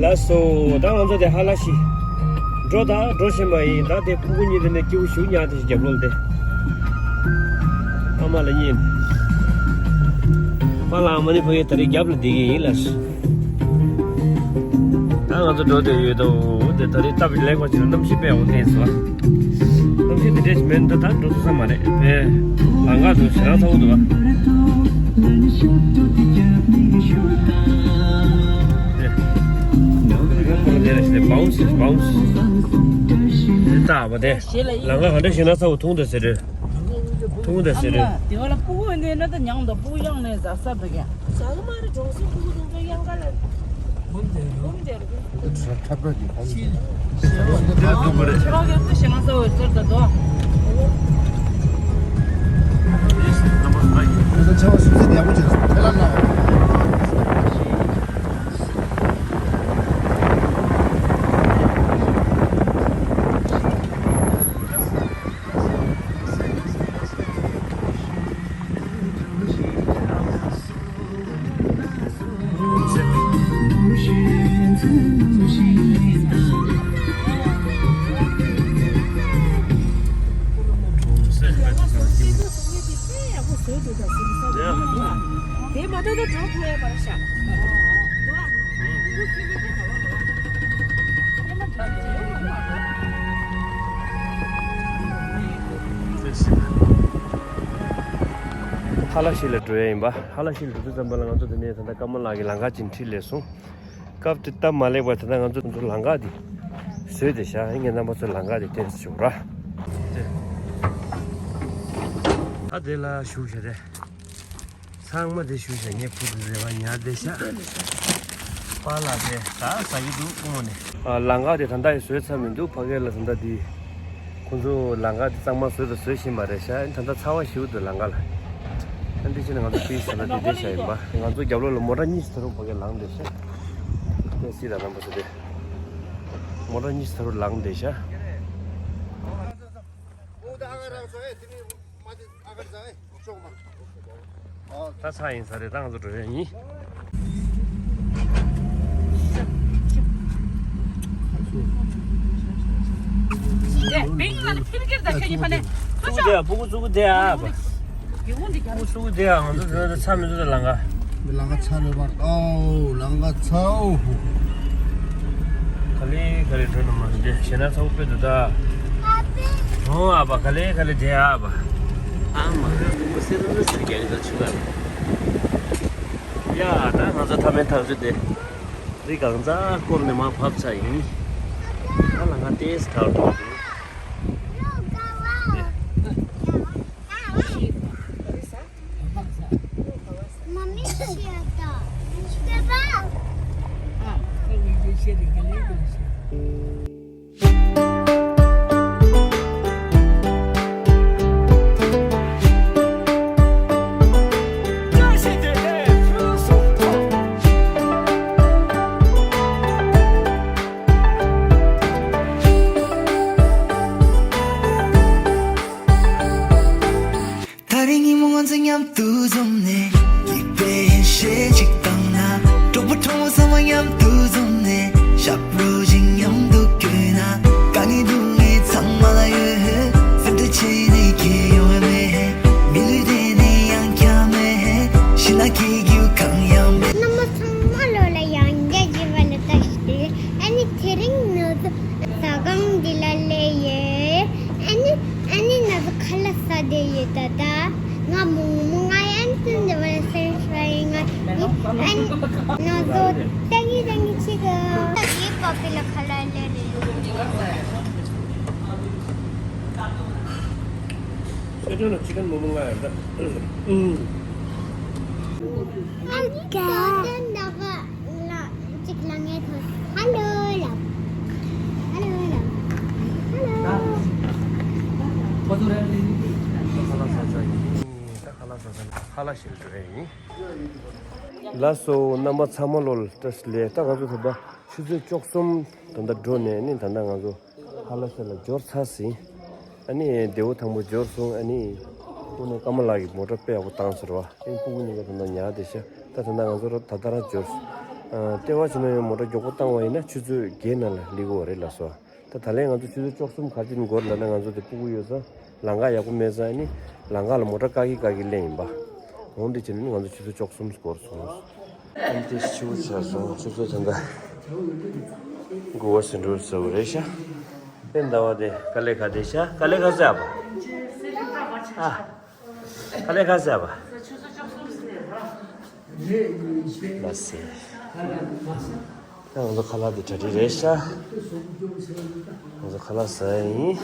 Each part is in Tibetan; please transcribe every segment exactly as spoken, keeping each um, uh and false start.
ལགས་སོ། ད་ང་ཚོ་དེ་ཧ་ལ་ཤི། འགྲོ་ད་འགྲོ་བཞིན་པ་ཡིན། ད་དེ་ཕྲུ་གུ་གཉིས་དེ་ནས་སྐྱིད་པོ་ཞུ་ཉག་དེ་ཞིག་རྒྱབ་ལོག་དེ། ཨ་མ་ལ་གཉིས། པཱ་ལགས་མ་ནི་ཕ་གི་ད་རེས་རྒྱབ་ལ་བསྡད་ཀྱི་ཡིན་ལགས། ད་ང་ཚོ་འགྲོ་བསྡད་ཡོད་དོ། དེ་ད་རེས་སྟབས་ལེགས་པ་ཅིག་ལ་གནམ་གཤིས་དཔེ་ཡག་པོ་བསྟན་སོང་ཨ། གནམ་གཤིས་དེ་འདྲས་མེད་ན་ད་འགྲོ་ཐུབ་ས་མ་རེད། བས་ལམ་ཁ་དུ་ཞེ་དྲག་ཚ་པོ་འདུག་ཨ། དེ་ལ་ཞེ་བའུན་སི་བའུན་སི། དེ་ལྟ་བ་དེ་ལམ་ཁ་ག་འདྲ་ཞེ་ན་ཚ་པོ་མཐོང་དེ་ཟེར་རེད། མཐོང་དེ་ཟེར་རེད། དེ་བ་ལ་ཕྲུ་གུ་འདི་ན་ད་མྱང་དང་ཕྲུ་གུ་གཡང་ནས་ཟ་ས་འདུག་ག་ཟ་གི་མ་རེད། གྲོང་གསེབ་ཕྲུ་གུ་དེ་ཚོ་གཡང་ག་ལ་འབུམ་དེ་རུ་འབུམ་དེ་རུ། ཁྲ་ཁྲ་ཁྲ་གི་ཁ་ལ་ཁྱི་རོ་གི་ཁུ་ཞེ་ན་ས་འོད་ཟེར་ད་དོ། ཁོ་ཚོ་ཆ་བ་སུ་ཚེ་ཡག་པོ་བྱས་སོང་། ཁེ་ལ་ལ། དེ་མ་ཐོག་ཏུ་གྲོགས་ཐུག་ཡོད་པར་ཤག་ཧ་ལ་ཤི་ལ་འགྲོ་ཡ་ཡིན་པ། ཧ་ལ་ཤི་ལ་འགྲོ་དུས་ཙམ་པ་ལ་ང་ཚོ་དེ་ནས་ད་ལྟ་ཀརྨ་ལགས་ཀྱི་ལམ་ཁ་ཅིག་འཁྲིད་སླེབས་སོང་། སྐབས་དེ་སྟབས་མ་ལེགས་པར་ད་ལྟ་ང་ཚོ་ང་ཚོ་ལམ་ཁ་དེ་བཟོས་བསྡད་ཤག་ངས་རྣམ་པ་ཚོ་ལམ་ཁ་དེ་བསྟན་ཞུ་ར། ད་དེ་ལ་བཞུགས་ཤག་རེད། ཚང་མ་དེ་བཞུགས་ཤག་ངས་ཁུར་རེ་བ་ཉར་བསྡད་ཤག་པཱ་ལགས་དེ་ད་ཟ་གི་འདུག་དབུ་མ་ནས། ཨ། ལམ་ཁ་དེ་ད་ལྟ་ཡང་བཟོས་ཚར་མི་འདུག་ཕ་གི་ལ་ད་ལྟ་དེ། ཁོང་ཚོ་ལམ་ཁ་དེ་གཙང་མ་བཟོས་དང་བཟོ་བཞིན་པ་རེད་ཤག་ད་ལྟ་ཚ་བ་ཞེ་པོ་འདུག་ལམ་ཁ་ལ། ཨ་འདི་ཕྱིན་ང་ཚོ་པི་ས་ན་དེ་བསྡད་ཤག་ཡིན་པ། ང་ཚོ་རྒྱབ་ལོགས་ལ་མོ་ཊ་གཉིས་ཤིག་ད་རུང་ཕ་གི་ལངས་བསྡད་ཤག་དེ་སྲིད་ལ་རྣམ་པ་ཚོ་དེ། མོ་ཊ་གཉིས་ཤིག་ད་རུང་ལངས་བསྡད་ཤག་ད་ཚ་ཡིན་ས་རེད། ད་ང་ཚོ་འགྲོ་ཡ་ཡིན། ཕྲུ་གུ་དེ་ཡ་ཕྲུ་གུ་ཚུགས་དེ་ཡ་བ། ཕྲུ་གུ་ཚུགས་དེ་ཡ་ང་ཚོ་འགྲོ་ཡ་ཚ་མི་འདུག་ད་ལམ་ཁ། ལམ་ཁ་ཚ་ལོས་པར་ཨོ་ལམ་ཁ་ཚ་ཨོ་ཧུ། ག་ལེ་ག་ལེ་འགྲོ་ན་མ་འདི་ཞེ་ན་ཚ་བོ་དཔེ་འདུག་ད། ཨོ་ཨ་བ་ག་ལེ་ག་ལེ་དེ་ཨ་བ། ཨ་མ་ཧ་ཁུ་སེ་རུ་རུ་ཟེར་རྒྱ་ཡོད་ད་ཆུ་ལ། ཡ་ད་ང་ཚོ་ཐ་མའི་ཐག་ཆོད་དེ། རི་གང་ཚ་སྐོར་ནས་མ་བབས་ཚ་ཡིན། ད་ལམ་ཁ་ཏེས་དྲག་འགྲོ་གི་འདུག་ད་རིང་ཉིན་མོ་ང་ཚོ་མཉམ་དུ་འཛོམས་ནས། ཡིད་དཔེ་ཡིད་ཤེས་ཅིག་བཏང་ན། གྲོགས་པོ་གྲོགས་མོ་ཚང་མ་མཉམ་དུ་འཛོམས་ནས། ཞབས་བྲོ་ཞིག་མཉམ་དུ་བརྐྱངས་ན། དཀའ་ངལ་སྡུག་བསྔལ་ཚང་མ་ལ་ཡོད། སེམས་ཁྲལ་བྱས་ནས་ཁྱེད་ཡོང་བ་མེད། མི་ལུས་དེ་ནི་ཡང་བསྐྱར་མེད། ཕྱི་ལ་སྐྱིད་རྒྱུ་གང་ཡང་མེད། རྣམ་པ་ཚང་མ་ལོ་ལ་ཡང་བསྐྱར་བྱེད་པ་ལ་བཀྲ་ཤིས་བདེ་ལེགས། ཨ་ནི་དེ་རིང་ང་ཚོ་ཟ་ཁང་འདི་ལ་སླེབས་ཡོད། ཨ་ནི་ཨ་ནི་ང་ཚོ་ཁ་ལག་ཟ་བསྡད་ཡོད་ད་ད། ང་མོག་མོག་ང་ཡང་ཚུན་འདི་བ་ལ་སེམས་ཤ་ཡིན་ང་ནི་ཨ་ནི་ང་ཚོ་ཏན་གི་ཏན་གི་ཆི་གི་ཡི་པ་པི་ལ་ཁ་ལག་ལེ་རེད། སོ་ཅོ་ལ་ཅི་ཀན་མོག་མོག་ང་ཡང་ད། ཨ་ཀ་ཅིག་ལ་ངས་ཐོས། ཧ་ལོ་ལབ། ཧ་ལོ་ལབ། ཧ་ལོ། ཁ་ལག་ཟ་ས་ཡིན། ད་ཁ་ལག་ཟ་ས་ནི་ཁ་ལག་ཤེས་འགྲོ་ཡ་ཡིན། ལགས་སོ། རྣམ་པ་ཚང་མ་ལོ་ལ་བཀྲ་ཤིས་བདེ་ལེགས། ད་ང་ཚོ་ད་ལྟ་ཆུ་ཚོད་བཅུ་གསུམ་ད་ལྟ་འགྲོ་ནས་ནི་ད་ལྟ་ང་ཚོ་ཧ་ལ་ཤ་ལ་འབྱོར་ཚར་ཟིན། ཨ་ནི་བདེ་པོ་ཐང་པོ་འབྱོར་སོང་། ཨ་ནི་དངོས་གནས་ཀརྨ་ལགས་ཀྱིས་མོ་ཊ་དཔེ་ཡག་པོ་བཏང་ཟེར་བ། ཨ་ནི་སྤུ་གུ་གཉིས་ཀ་ད་ལྟ་ཉལ་བསྡད་ཤག་ད་ད་ལྟ་ང་ཚོ་ར་ད་ལྟ་རང་འབྱོར་སོང་ ལྟེ་བ་བྱས་ན་ཡང་མོ་ཊ་མགྱོགས་པོ་བཏང་བ་ཡིན་ན་ཆུ་ཚོད་བརྒྱད་ནང་ལ་སླེབས་ཀྱི་ཡོད་རེད་ལགས་སོ། ད་ད་ལན་ང་ཚོ་ཆུ་ཚོད་བཅུ་གསུམ་ག་ཚོད་འགོར་ལབ་ན། ང་ཚོ་དེ་སྤུ་གུ་ཡོད་ཙང་ལམ་ཁ་ཡག་པོ་མེད་ཙང་ནི་ལམ་ཁ་ལ་མོ་ཊ་བཀག་གི་བཀག་གི་སླེབས་ཡིན་པ། འོང་དེ་བྱས་ནས་ནི་ང་ཚོ་ཆུ་ཚོད་བཅུ་གསུམ་འགོར་སོང་། ཨ་ནི་ཏོག་ཙམ་འཕྱི་པོ་ཆགས་སོང་། ཆུ་ཚོད་ད་ལྟ་དགུ་པ་ཟིན་འགྲོ་ཟེར་བ་རེད་ཤག་དཔེ་ཟླ་བ་དེ་དཀའ་ལས་ཁག་བསྡད་ཤག་དཀའ་ལས་ཁག་ཟེར་བ། ཨ། དཀའ་ལས་ཁག་ཟེར་བ། ལགས་སེ། ད་ང་ཚོ་ཁ་ལག་དེ་གྲ་སྒྲིག་རེད་ཤག་ང་ཚོ་ཁ་ལག་ཟ་ཡ་ཡིན།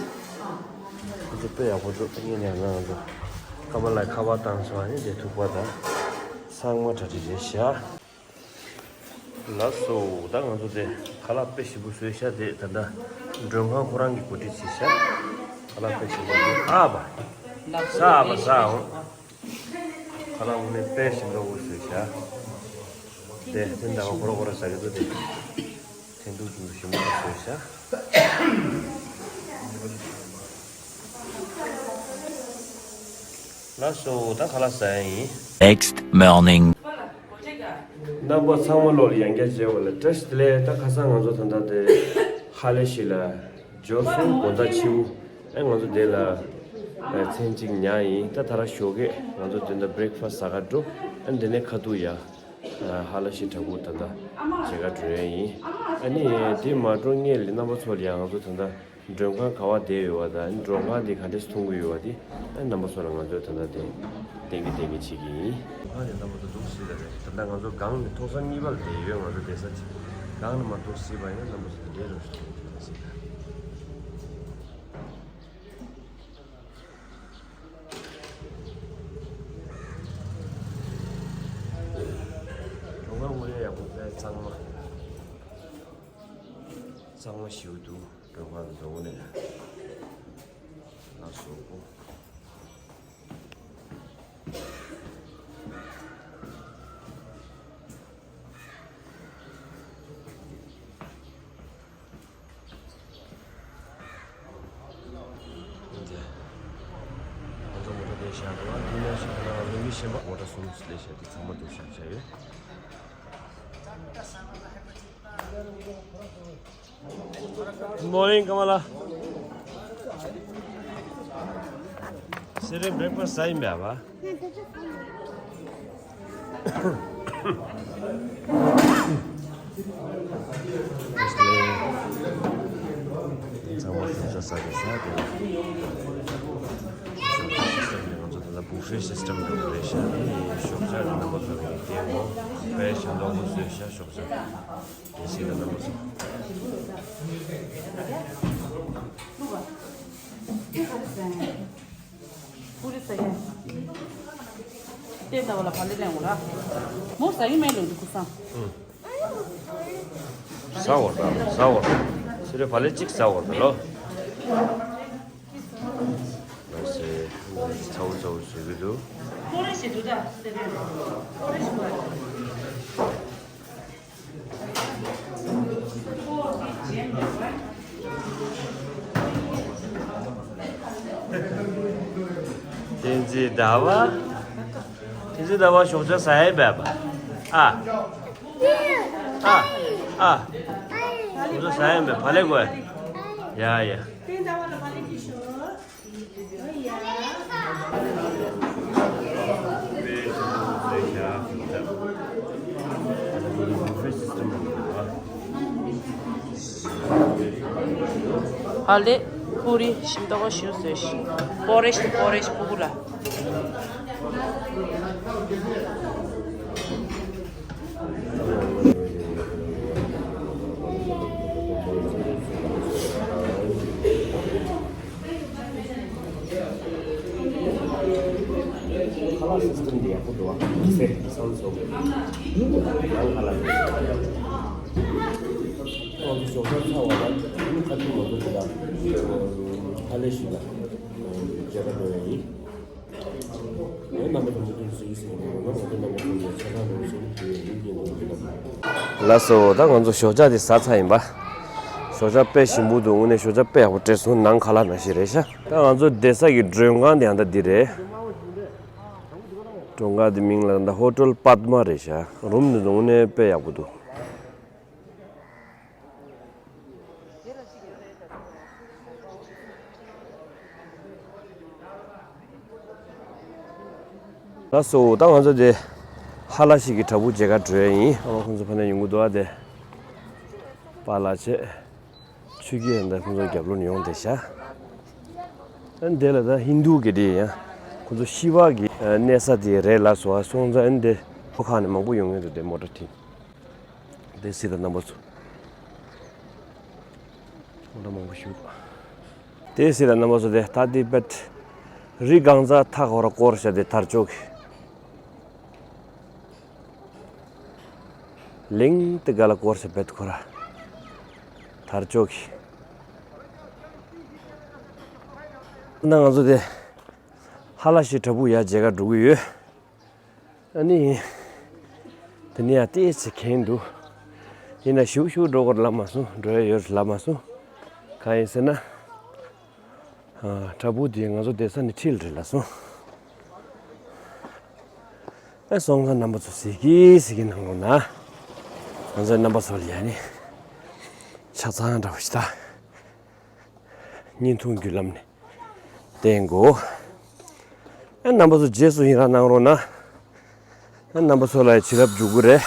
ཁོ་ཚོ་དཔེ་ཡག་པོ་འདུག་དངོས་གནས་ང་ཚོ་ཀ་མ་ལ་ཁ་པར་བཏང་སོང་། ཨ་ནི་དེ་ཐུག་པ་དང་ཚང་མ་གྲ་སྒྲིག་རེད་ཤག་ལགས་སོ། ད་ང་ཚོ་དེ་ཁ་ལག་དཔེ་ཞིམ་པོ་བཟོས་ཤག་དེ་ད་ལྟ་མགྲོན་ཁང་ཁོ་རང་གིས་གོ་སྒྲིག་བྱས་ཤག་ཁ་ལག་དཔེ་ཞིམ་པོ་བཟོས། ཨ་བ། ལགས་སོ། ཨ་བ་ཟ་འོང་། ཁ་ལག་དངོས་གནས་དཔེ་ཞིམ་པོ་བཟོས་ཤག་དེ་དེ་འདྲ་བ་ཁོ་ར་ཁོ་ར་ཟ་གི་འདུག་དེ་ཚན་ཐུག་ཚུན་ཞིམ་པོ་བཟོས་ཤག་ལགས་སོ། ད་ཁ་ལག་ཟ་ཡ་ཡིན། Next morning. རྣམ་པ་ཚང་མ་ལོག་ལ་ཡང་བསྐྱར་མཇལ་བ་ལ་བཀྲ་ཤིས་བདེ་ལེགས། ད་ཁ་སང་ང་ཚོ་ད་ལྟ་དེ་ཧ་ལས་ཤིག་ལ་འབྱོར་སོང་། དགོང་དག་ཕྱི་པོ། ཨ་ང་ཚོ་དེ་ལ་ཨ་མཚན་གཅིག་ཉལ་ཡིན། ད་ད་ར་ཞོགས་ཀས་ང་ཚོ་དེ་འདྲ་བྷི་རེག་ཕ་སི་ཟ་ག་འགྲོ། ཨ་འདི་ནས་ཁ་ཐུག་ཡ་ཨ་ཧ་ལས་ཤིག་དྲག་པོ་ད་ལྟ་མཇལ་ག་འགྲོ་ཡ་ཡིན། ཨ་ནི་དེ་མ་འགྲོ་སྔོན་ལ་རྣམ་པ་ཚོ་ལ་ཡང་ང་ཚོ་ད་ལྟ་མགྲོན་ཁང་ག་པར་བསྡད་ཡོད་པ་དང་མགྲོན་ཁང་དེ་ག་འདྲས་མཐོང་གི་ཡོད་པ་དེ་ཨ་རྣམ་པ་ཚོ་ལ་ང་ཚོས་ད་ལྟ་དེ་བསྟན་གི་བསྟན་གི་བྱེད་ཀྱི་ཡིན། མགྲོན་ཁང་དེ་རྣམ་པ་ཚོ་འདུག་སེ་ད་རེད། ད་ལྟ་ང་ཚོ་སྒང་ནས་ཐོག་ས་གཉིས་པ་ལ་བསྡད་ཡོད། ང་ཚོ་བསྡད་ས་ཅིག་སྒང་ནས་མར་འདུག་སེ་བ་ཡིན་ན་རྣམ་པ་ཚོ་དེ་འདྲའི་རང་བཞིན་ཐོན་གྱི་ཡོད་སྲིད། མགྲོན་ཁང་དངོས་གནས་ཡག་པོ་དཔེ་གཙང་མ། གཙང་མ་ཞེ་པོ་འདུག་མགྲོན་ཁང་དེ་ཚོ་དངོས་གནས་ལ་བཟོ་པོ། ང་ཚོ་མོ་ཊ་དེ་བཞག་འདུག་དེ་ནས་བཞག་ན་ལུང་གི་ཤན་པ་མོ་ཊ་གསུམ་སླེབས་བཞག་དེ་ཚང་མ་དེ་བཞག་བཞག་ཡོད། Good morning, Kamala. སེ་ར་བྷི་རེག་ཕ་སི་ཟ་ཡིན་པས་པ། ཚང་མ་ཞོགས་ཇ་ཟ་གི་ཟ་གི། ཞོགས་ཇ་སི་སི་ཊམ་དེ་ང་ཚོ་ད་ལྟ་བུ་ཕེ་སི་སི་ཊམ་འདྲ་པོ་རེད་ཤག་དེ་ཞོགས་ཇ་རྣམ་པ་ཚོ་ལ་ངས་བསྟན་གོ། དཔེ་ཞིམ་མདོག་པོ་བཟོས་ཤག་ཞོགས་ཇ། དེ་ཞིག་ལ་རྣམ་པ་ཚོ། ཀུ་རེ་ཟ་ཡ། དེ་ལྟ་བུ་ལ་བ་ལེ་ལེན་འོ་ར། མོ་ཟ་གི་མེད་ལོ་འདི་ཀུ་སང་། ཟ་འོ་ར་ཟ་འོ་ར། སེ་ར་བ་ལེ་གཅིག་ཟ་འོ་ར་ལོ། ལགས་སེ། ཚ་བོ་ཚ་བོ་བཟོས་ཀྱི་འདུག་ཀོ་རེ་ཞིག་འདུག་ད་སེ་ར་ཀོ་རེ་ཞིག་འདུག་བསྟན་འཛིན་ཟླ་བ། བསྟན་འཛིན་ཟླ་བ་ཞོགས་ཇ་ཟ་ཡས་འབད་པ། ཨ། ཨ། ཨ། ཞོགས་ཇ་ཟ་ཡས་འབད་བ་ལེ་གོ། ཡ་ཡ། ཧ་ལས་པུ་རི་ཞིམ་མདོག་ཞིག་བཟོས་ཤིག་པོ་རེ་ཤི་པོ་རེ་ཤི་པུ་གུ་ལ། ཁ་ལག་སི་སི་ཊམ་འདི་ཡག་པོ་འདུག་ཨ། སེ་སམ་སོང་། ཡང་ཁ་ལག་འདི་ང་ཚོ་ཞོགས་ཇ་ཚར་བ་ལ་ཁ་ཐུག་མ་འདུག་གི་ལ། ཧ་ལས་ཤིག་ལ་མཇལ་ཁ་འགྲོ་ཡ་ཡིན། ལགས་སོ། ད་ང་ཚོ་ཞོགས་ཇ་དེ་ཟ་ཚར་ཡིན་པ། ཞོགས་ཇ་དཔེ་ཞིམ་པོ་འདུག་དངོས་གནས་ཞོགས་ཇ་དཔེ་ཡག་པོ་སྤྲད་སོང་། ནང་ཁ་ལག་ནང་བཞིན་རེད་ཤག་ད་ང་ཚོ་བསྡད་ས་གི་མགྲོན་ཁང་དེ་ཡང་ད་འདི་རེད། མགྲོན་ཁང་དེ་མིང་ལ་ད་ཧོ་ཊེལ་པདྨ་རེད་ཤག་རུམ་དེ་ཚོ་དངོས་གནས་དཔེ་ཡག་པོ་འདུག་ལགས་སོ། ད་ང་ཚོ་དེ་ཧ་ལ་ཤི་གི་བྲག་ཕུག་མཇལ་ཁ་འགྲོ་ཡ་ཡིན། ཨ་མ་ཁོང་ཚོ་ཕ་ནས་ཡོང་གི་འདུག་ཨ། དེ་པཱ་ལགས་བྱས། ཆོས་སྐྱིད་ཡང་ད་ཁོང་ཚོ་རྒྱབ་ལོགས་ནས་ཡོང་བསྡད་ཤག་ཨ་ནི་དེ་ལ་ད་ཧིན་དུ་གི་དེ་ཡང་ཁོང་ཚོ་ཤི་བ་གི་གནས་ས་དེ་རེད་ལ་སོ། སོང་ཙང་ཨ་ནི་དེ་ལྷོ་ཁ་ནས་མང་པོ་ཡོང་གི་འདུག་དེ་མོ་ཊ་ཁྲིད། དེ་སྲིད་ལ་རྣམ་པ་ཚོ། མོ་ཊ་མང་པོ་ཞིག་འདུག་དེ་སྲིད་ལ་རྣམ་པ་ཚོ། དེ་ད་དེ་པད་རི་གང་ཚ་མཐའ་འཁོར་བསྐོར་བྱ་དེ་དར་ལྕོག་གི། གླིང་དེ་ག་ལ་བསྐོར་བྱ་པད་ཁོ་ར་དར་ལྕོག་གི། ན་ང་ཚོ་དེ་ཧ་ལ་ཤི་བྲག་ཕུག་ཡར་མཇལ་ཁ་འགྲོ་གི་ཡོད། ཨ་ནི། དེ་ནས་ཡང་ཏོག་ཙམ་གྱེན་འདུག་ཡིན་ན་ཞུགས་ཞུགས་འགྲོ་དགོས་ལབ་མ་སོང་། འགྲོ་ཡ་ཡོད་ལབ་མ་སོང་། གང་ཡིན་ཟེར་ན། ཨ། བྲག་ཕུག་དེ་ང་ཚོ་བསྡད་ས་ནས་འཁྲིས་རེད་ལབ་སོང་། ཨ། སོང་ཙང་རྣམ་པ་ཚོ་གཟིགས་ཀྱི་གཟིགས་ཀྱི་གནང་རོགས་གནང་། ང་ཚོའི་རྣམ་པ་ཚོ་ལ་ཡ་ནི་ཆ་ཚང་འདྲ་བོ་ཞིག་ད་བརྙན་ཐུང་བརྒྱུད་ལམ་ནས་བསྟན་དགོས། ཨ། རྣམ་པ་ཚོ་རྗེས་སུ་ཡི་རང་གནང་རོགས་གནང་། ཨ། རྣམ་པ་ཚོ་ལ་བྱིན་རླབས་འཇུག་གི་རེད།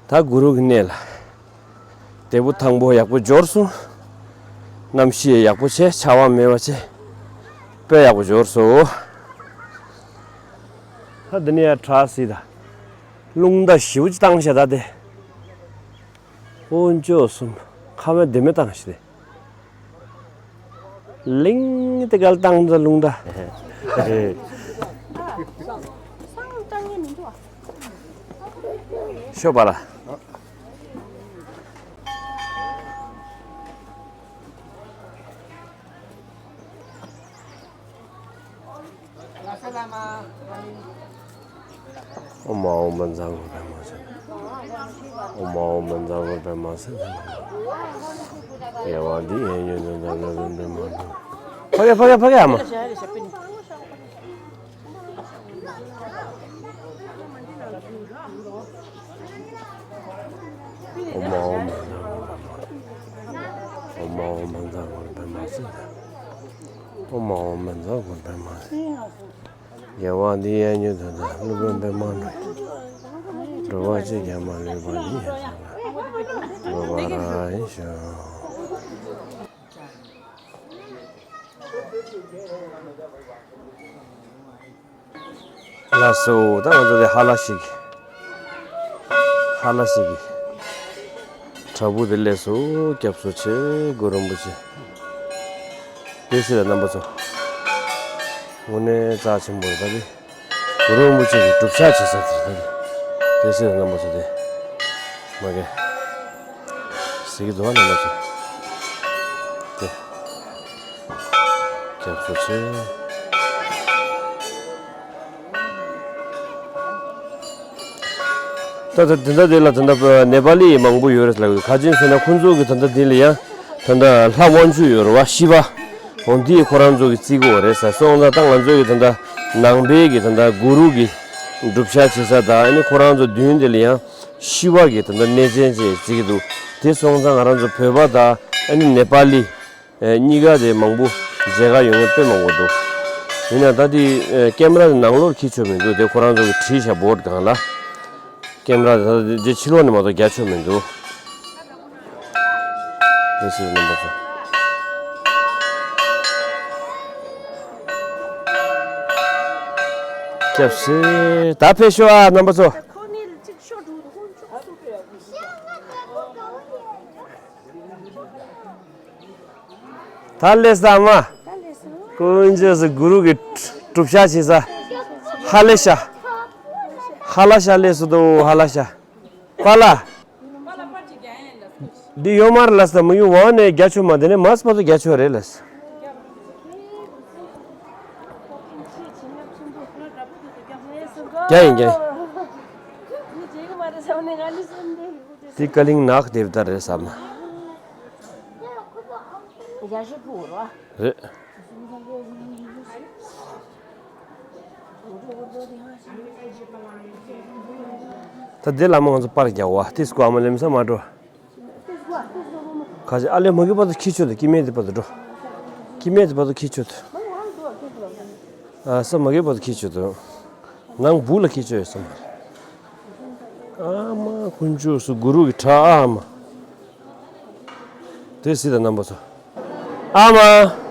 ད་གུ་རུ་གི་གནས་ལ་འདས་པོ་དང་པོ་ཡག་པོ་འབྱོར་སོང་། གནམ་གཤིས་ཡག་པོ་བྱས། ཆར་པ་མེད་པ་བྱས། དཔེ་ཡག་པོ་འབྱོར་སོང་། ད་འདི་ནས་ཡར་བྲག་སྲིད་ད། རླུང་རྟ་ཞེ་པོ་ཅིག་བཏང་ཤག་ད་དེ། དཀོན་མཆོག་གསུམ། ཁ་མེད་ལྡེ་མེད་བཏང་ཤག་དེ། གླིང་དེ་ག་ལ་བཏང་ད་རླུང་རྟ། ཤོད་པ་ལ། ཨོཾ་ཨཱཿཧཱུྃ་བཛྲ་གུ་རུ་པདྨ་སིདྡྷི། ཨོཾ་ཨཱཿཧཱུྃ་བཛྲ་གུ་རུ་པདྨ་སིདྡྷི། དགེ་བ་འདི་ཡིས་ཉོན་དང་། སློབ་དཔོན་པདྨ་འབྱུང་། ཕ་གི་ཕ་གི་ཕ་གི་ཨ་མ། ཨོཾ་ཨཱཿཧཱུྃ་བཛྲ་གུ་རུ་པདྨ། ཨོཾ་ཨཱཿཧཱུྃ་བཛྲ་གུ་རུ་པདྨ་སིདྡྷི། ཨོཾ་ཨཱཿཧཱུྃ་བཛྲ་གུ་རུ་པདྨ་སིདྡྷི། དགེ་བ་འདི་ཡིས་ཉོན་དང་། སློབ་དཔོན་པདྨ་འབྱུང་། འགྲོ་བ་གཅིག་ཀྱང་མ་ལུས་པ། འདི་ཡི་སྲོག་ལ་འགོད་པར་ཤོག། ལགས་སོ། ད་ང་ཚོ་དེ་ཧ་ལ་ཤི་གི། ཧ་ལ་ཤི་གི་བྲག་ཕུག་དེ་སླེབས་སོང་། སྐྱབས་སུ་མཆི། གུ་རུ་རིན་པོ་ཆེ། དེ་སྲིད་ལ་རྣམ་པ་ཚོ། དངོས་གནས་རྩ་ཆེན་པོ་རེད་ད་དེ། གུ་རུ་རིན་པོ་ཆེ་གི་སྒྲུབ་ཞག་བྱེད་ས་དེ་རེད་ད་དེ། དེ་སྲིད་ལ་རྣམ་པ་ཚོ་དེ། མ་གི། གཟིགས་ཀྱི་འདུག་པ་རྣམ་པ་ཚོ། དེ། སྐྱབས་སུ་མཆི། ད་ད་དེ་འདྲ་དེ་ལ་ད་ལྟ་ནེ་པ་ལི་མང་པོ་ཡོད་རེད་ལབ་ཀྱི་འདུག་ག་ཅི་ཟེར་ན་ཁོང་ཚོ་གི་ད་ལྟ་འདི་ལ་ཡང་ད་ལྟ་ལྷ་དབང་ཕྱུག་ཡོད་རེད་པ། ཤི་བ། འོ་འདི་ཁོ་རང་ཚོ་གི་རྩིས་སྐོར་རེད་ཟེར་སོང་ཙང་། ད་ང་ཚོ་གི་ད་ལྟ་ནང་པའི་གི་ད་ལྟ་གུ་རུ་གི་སྒྲུབ་ཞག་བྱེད་ས་དང་། ཨ་ནི་ཁོ་རང་ཚོ་མདུན་དེ་ལ་ཡང་ཤི་བ་གི་ད་ལྟ་གནས་ཆེན་ཅིག་རྩི་གི་འདུག་དེ་སོང་ཙང་ང་རང་ཚོ་བོད་པ་དང་ཨ་ནི་ནེ་པ་ལི། ཨེ། གཉིས་ཀ་དེ་མང་པོ་མཇལ་ཁ་ཡོང་མཁན་དཔེ་མང་པོ་འདུག་ཡིན་ན་ད་དེ་ཨེ། ཀེམ་ར་དེ་ནང་ལོགས་འཁྱེར་ཆོག་མི་འདུག་དེ་ཁོ་རང་ཚོ་གི་བྲིས་བཞག་བོཌ་སྒང་ལ། ཀེམ་ར་དེ་ད་དེ་ཕྱི་ལོགས་ནས་མ་གཏོགས་རྒྱག་ཆོག་མི་འདུག་དེ་སྲིད་རྣམ་པ་ཚོ། སྐྱབས་སུ། ད་ཕེབས་ཤོག་ཨ་རྣམ་པ་ཚོ། ད་སླེབས་སོང་ཨ་མ། དཀོན་མཆོག་གསུམ། གུ་རུ་གི་སྒྲུབ་ཞག་བྱེད་ས། ཧ་ལ་ཤ། ཧ་ལ་ཤ་སླེབས་སོང་དོ། ཧ་ལ་ཤ། པཱ་ལགས། འདི་ཡོད་མ་རེད་ལགས་སོ། མི་ཡོང་། འོག་ནས་རྒྱག་ཆོག་མ། དེ་ནས་མར་ཕར་ཚུར་རྒྱག་ཆོག་རེད་ལགས་སོ། རྒྱག་ཡིན་རྒྱག་ཡིན། འདི་ཀ་ལིང་ནག་དེབ་ད་རེད་བསམ། རེད། ད་འདི་ལ་མ་ང་ཚོ་པར་རྒྱག་པ། དེ་སྐུ་ཨ་མ་ལེམ་ས་མ་འགྲོ། ཁ་ཅིག་ཨ་ལེ་མ་གི་བར་དུ་འཁྱེར་ཆོག་དེ། སྐྱེ་དམན་དེ་བར་དུ་འགྲོ། སྐྱེ་དམན་དེ་བར་དུ་འཁྱེར་ཆོག་དེ། ཨ་ས་མ་གི་བར་ཁྱི་ཆོས་དང་། ནང་བུ་ལ་ཁྱི་ཆོས་ཡོད་ས་མ་རེད། ཨ་མ་དཀོན་མཆོག་སུ་གུ་རུ་གི་གྲྭ་ཨ་མ། དེ་སྲིད་དང་རྣམ་པ་ཚོ། ཨ་མ།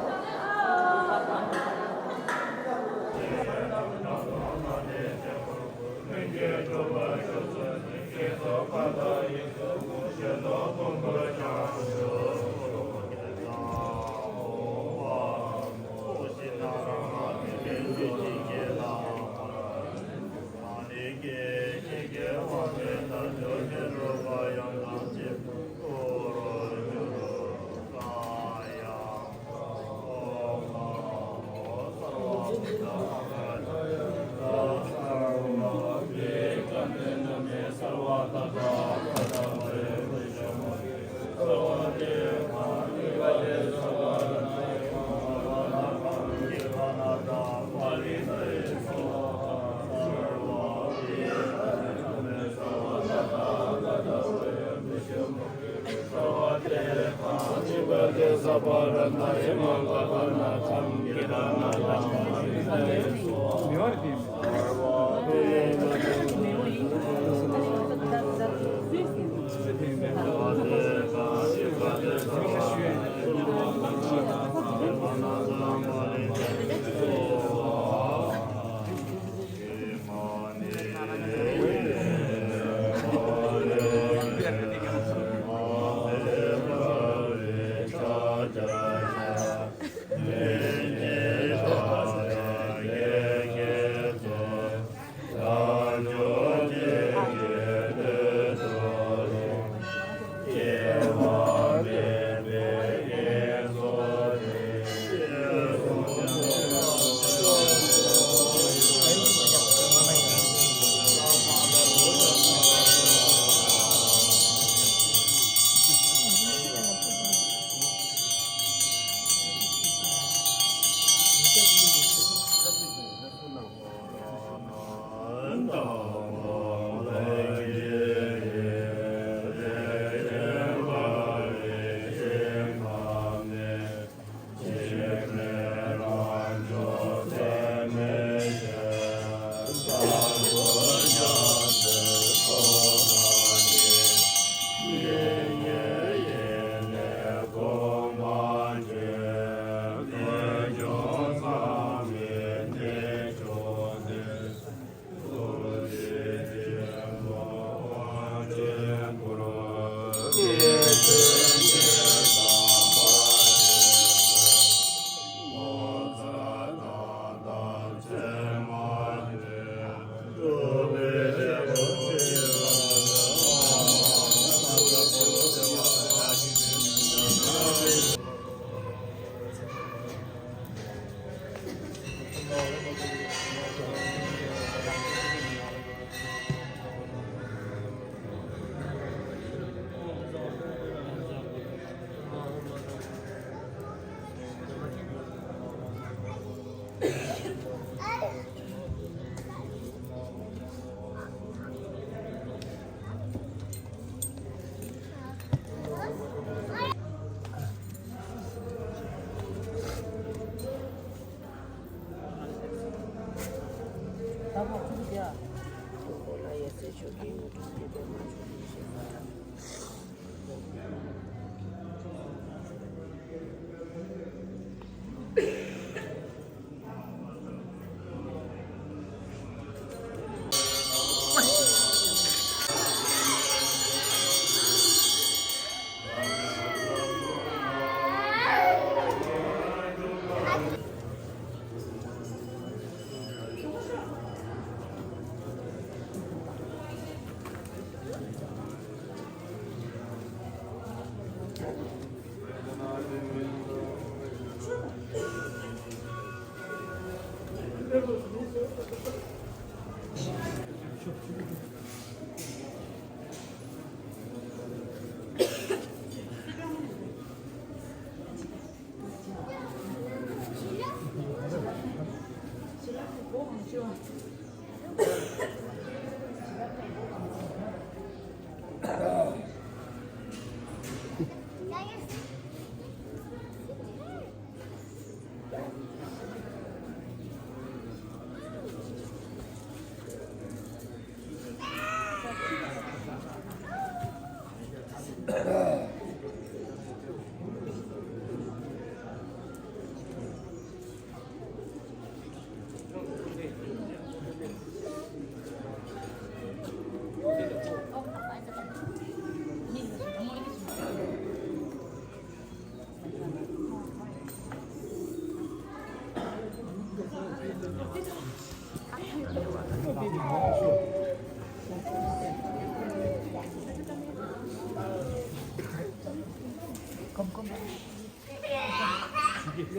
སེལ་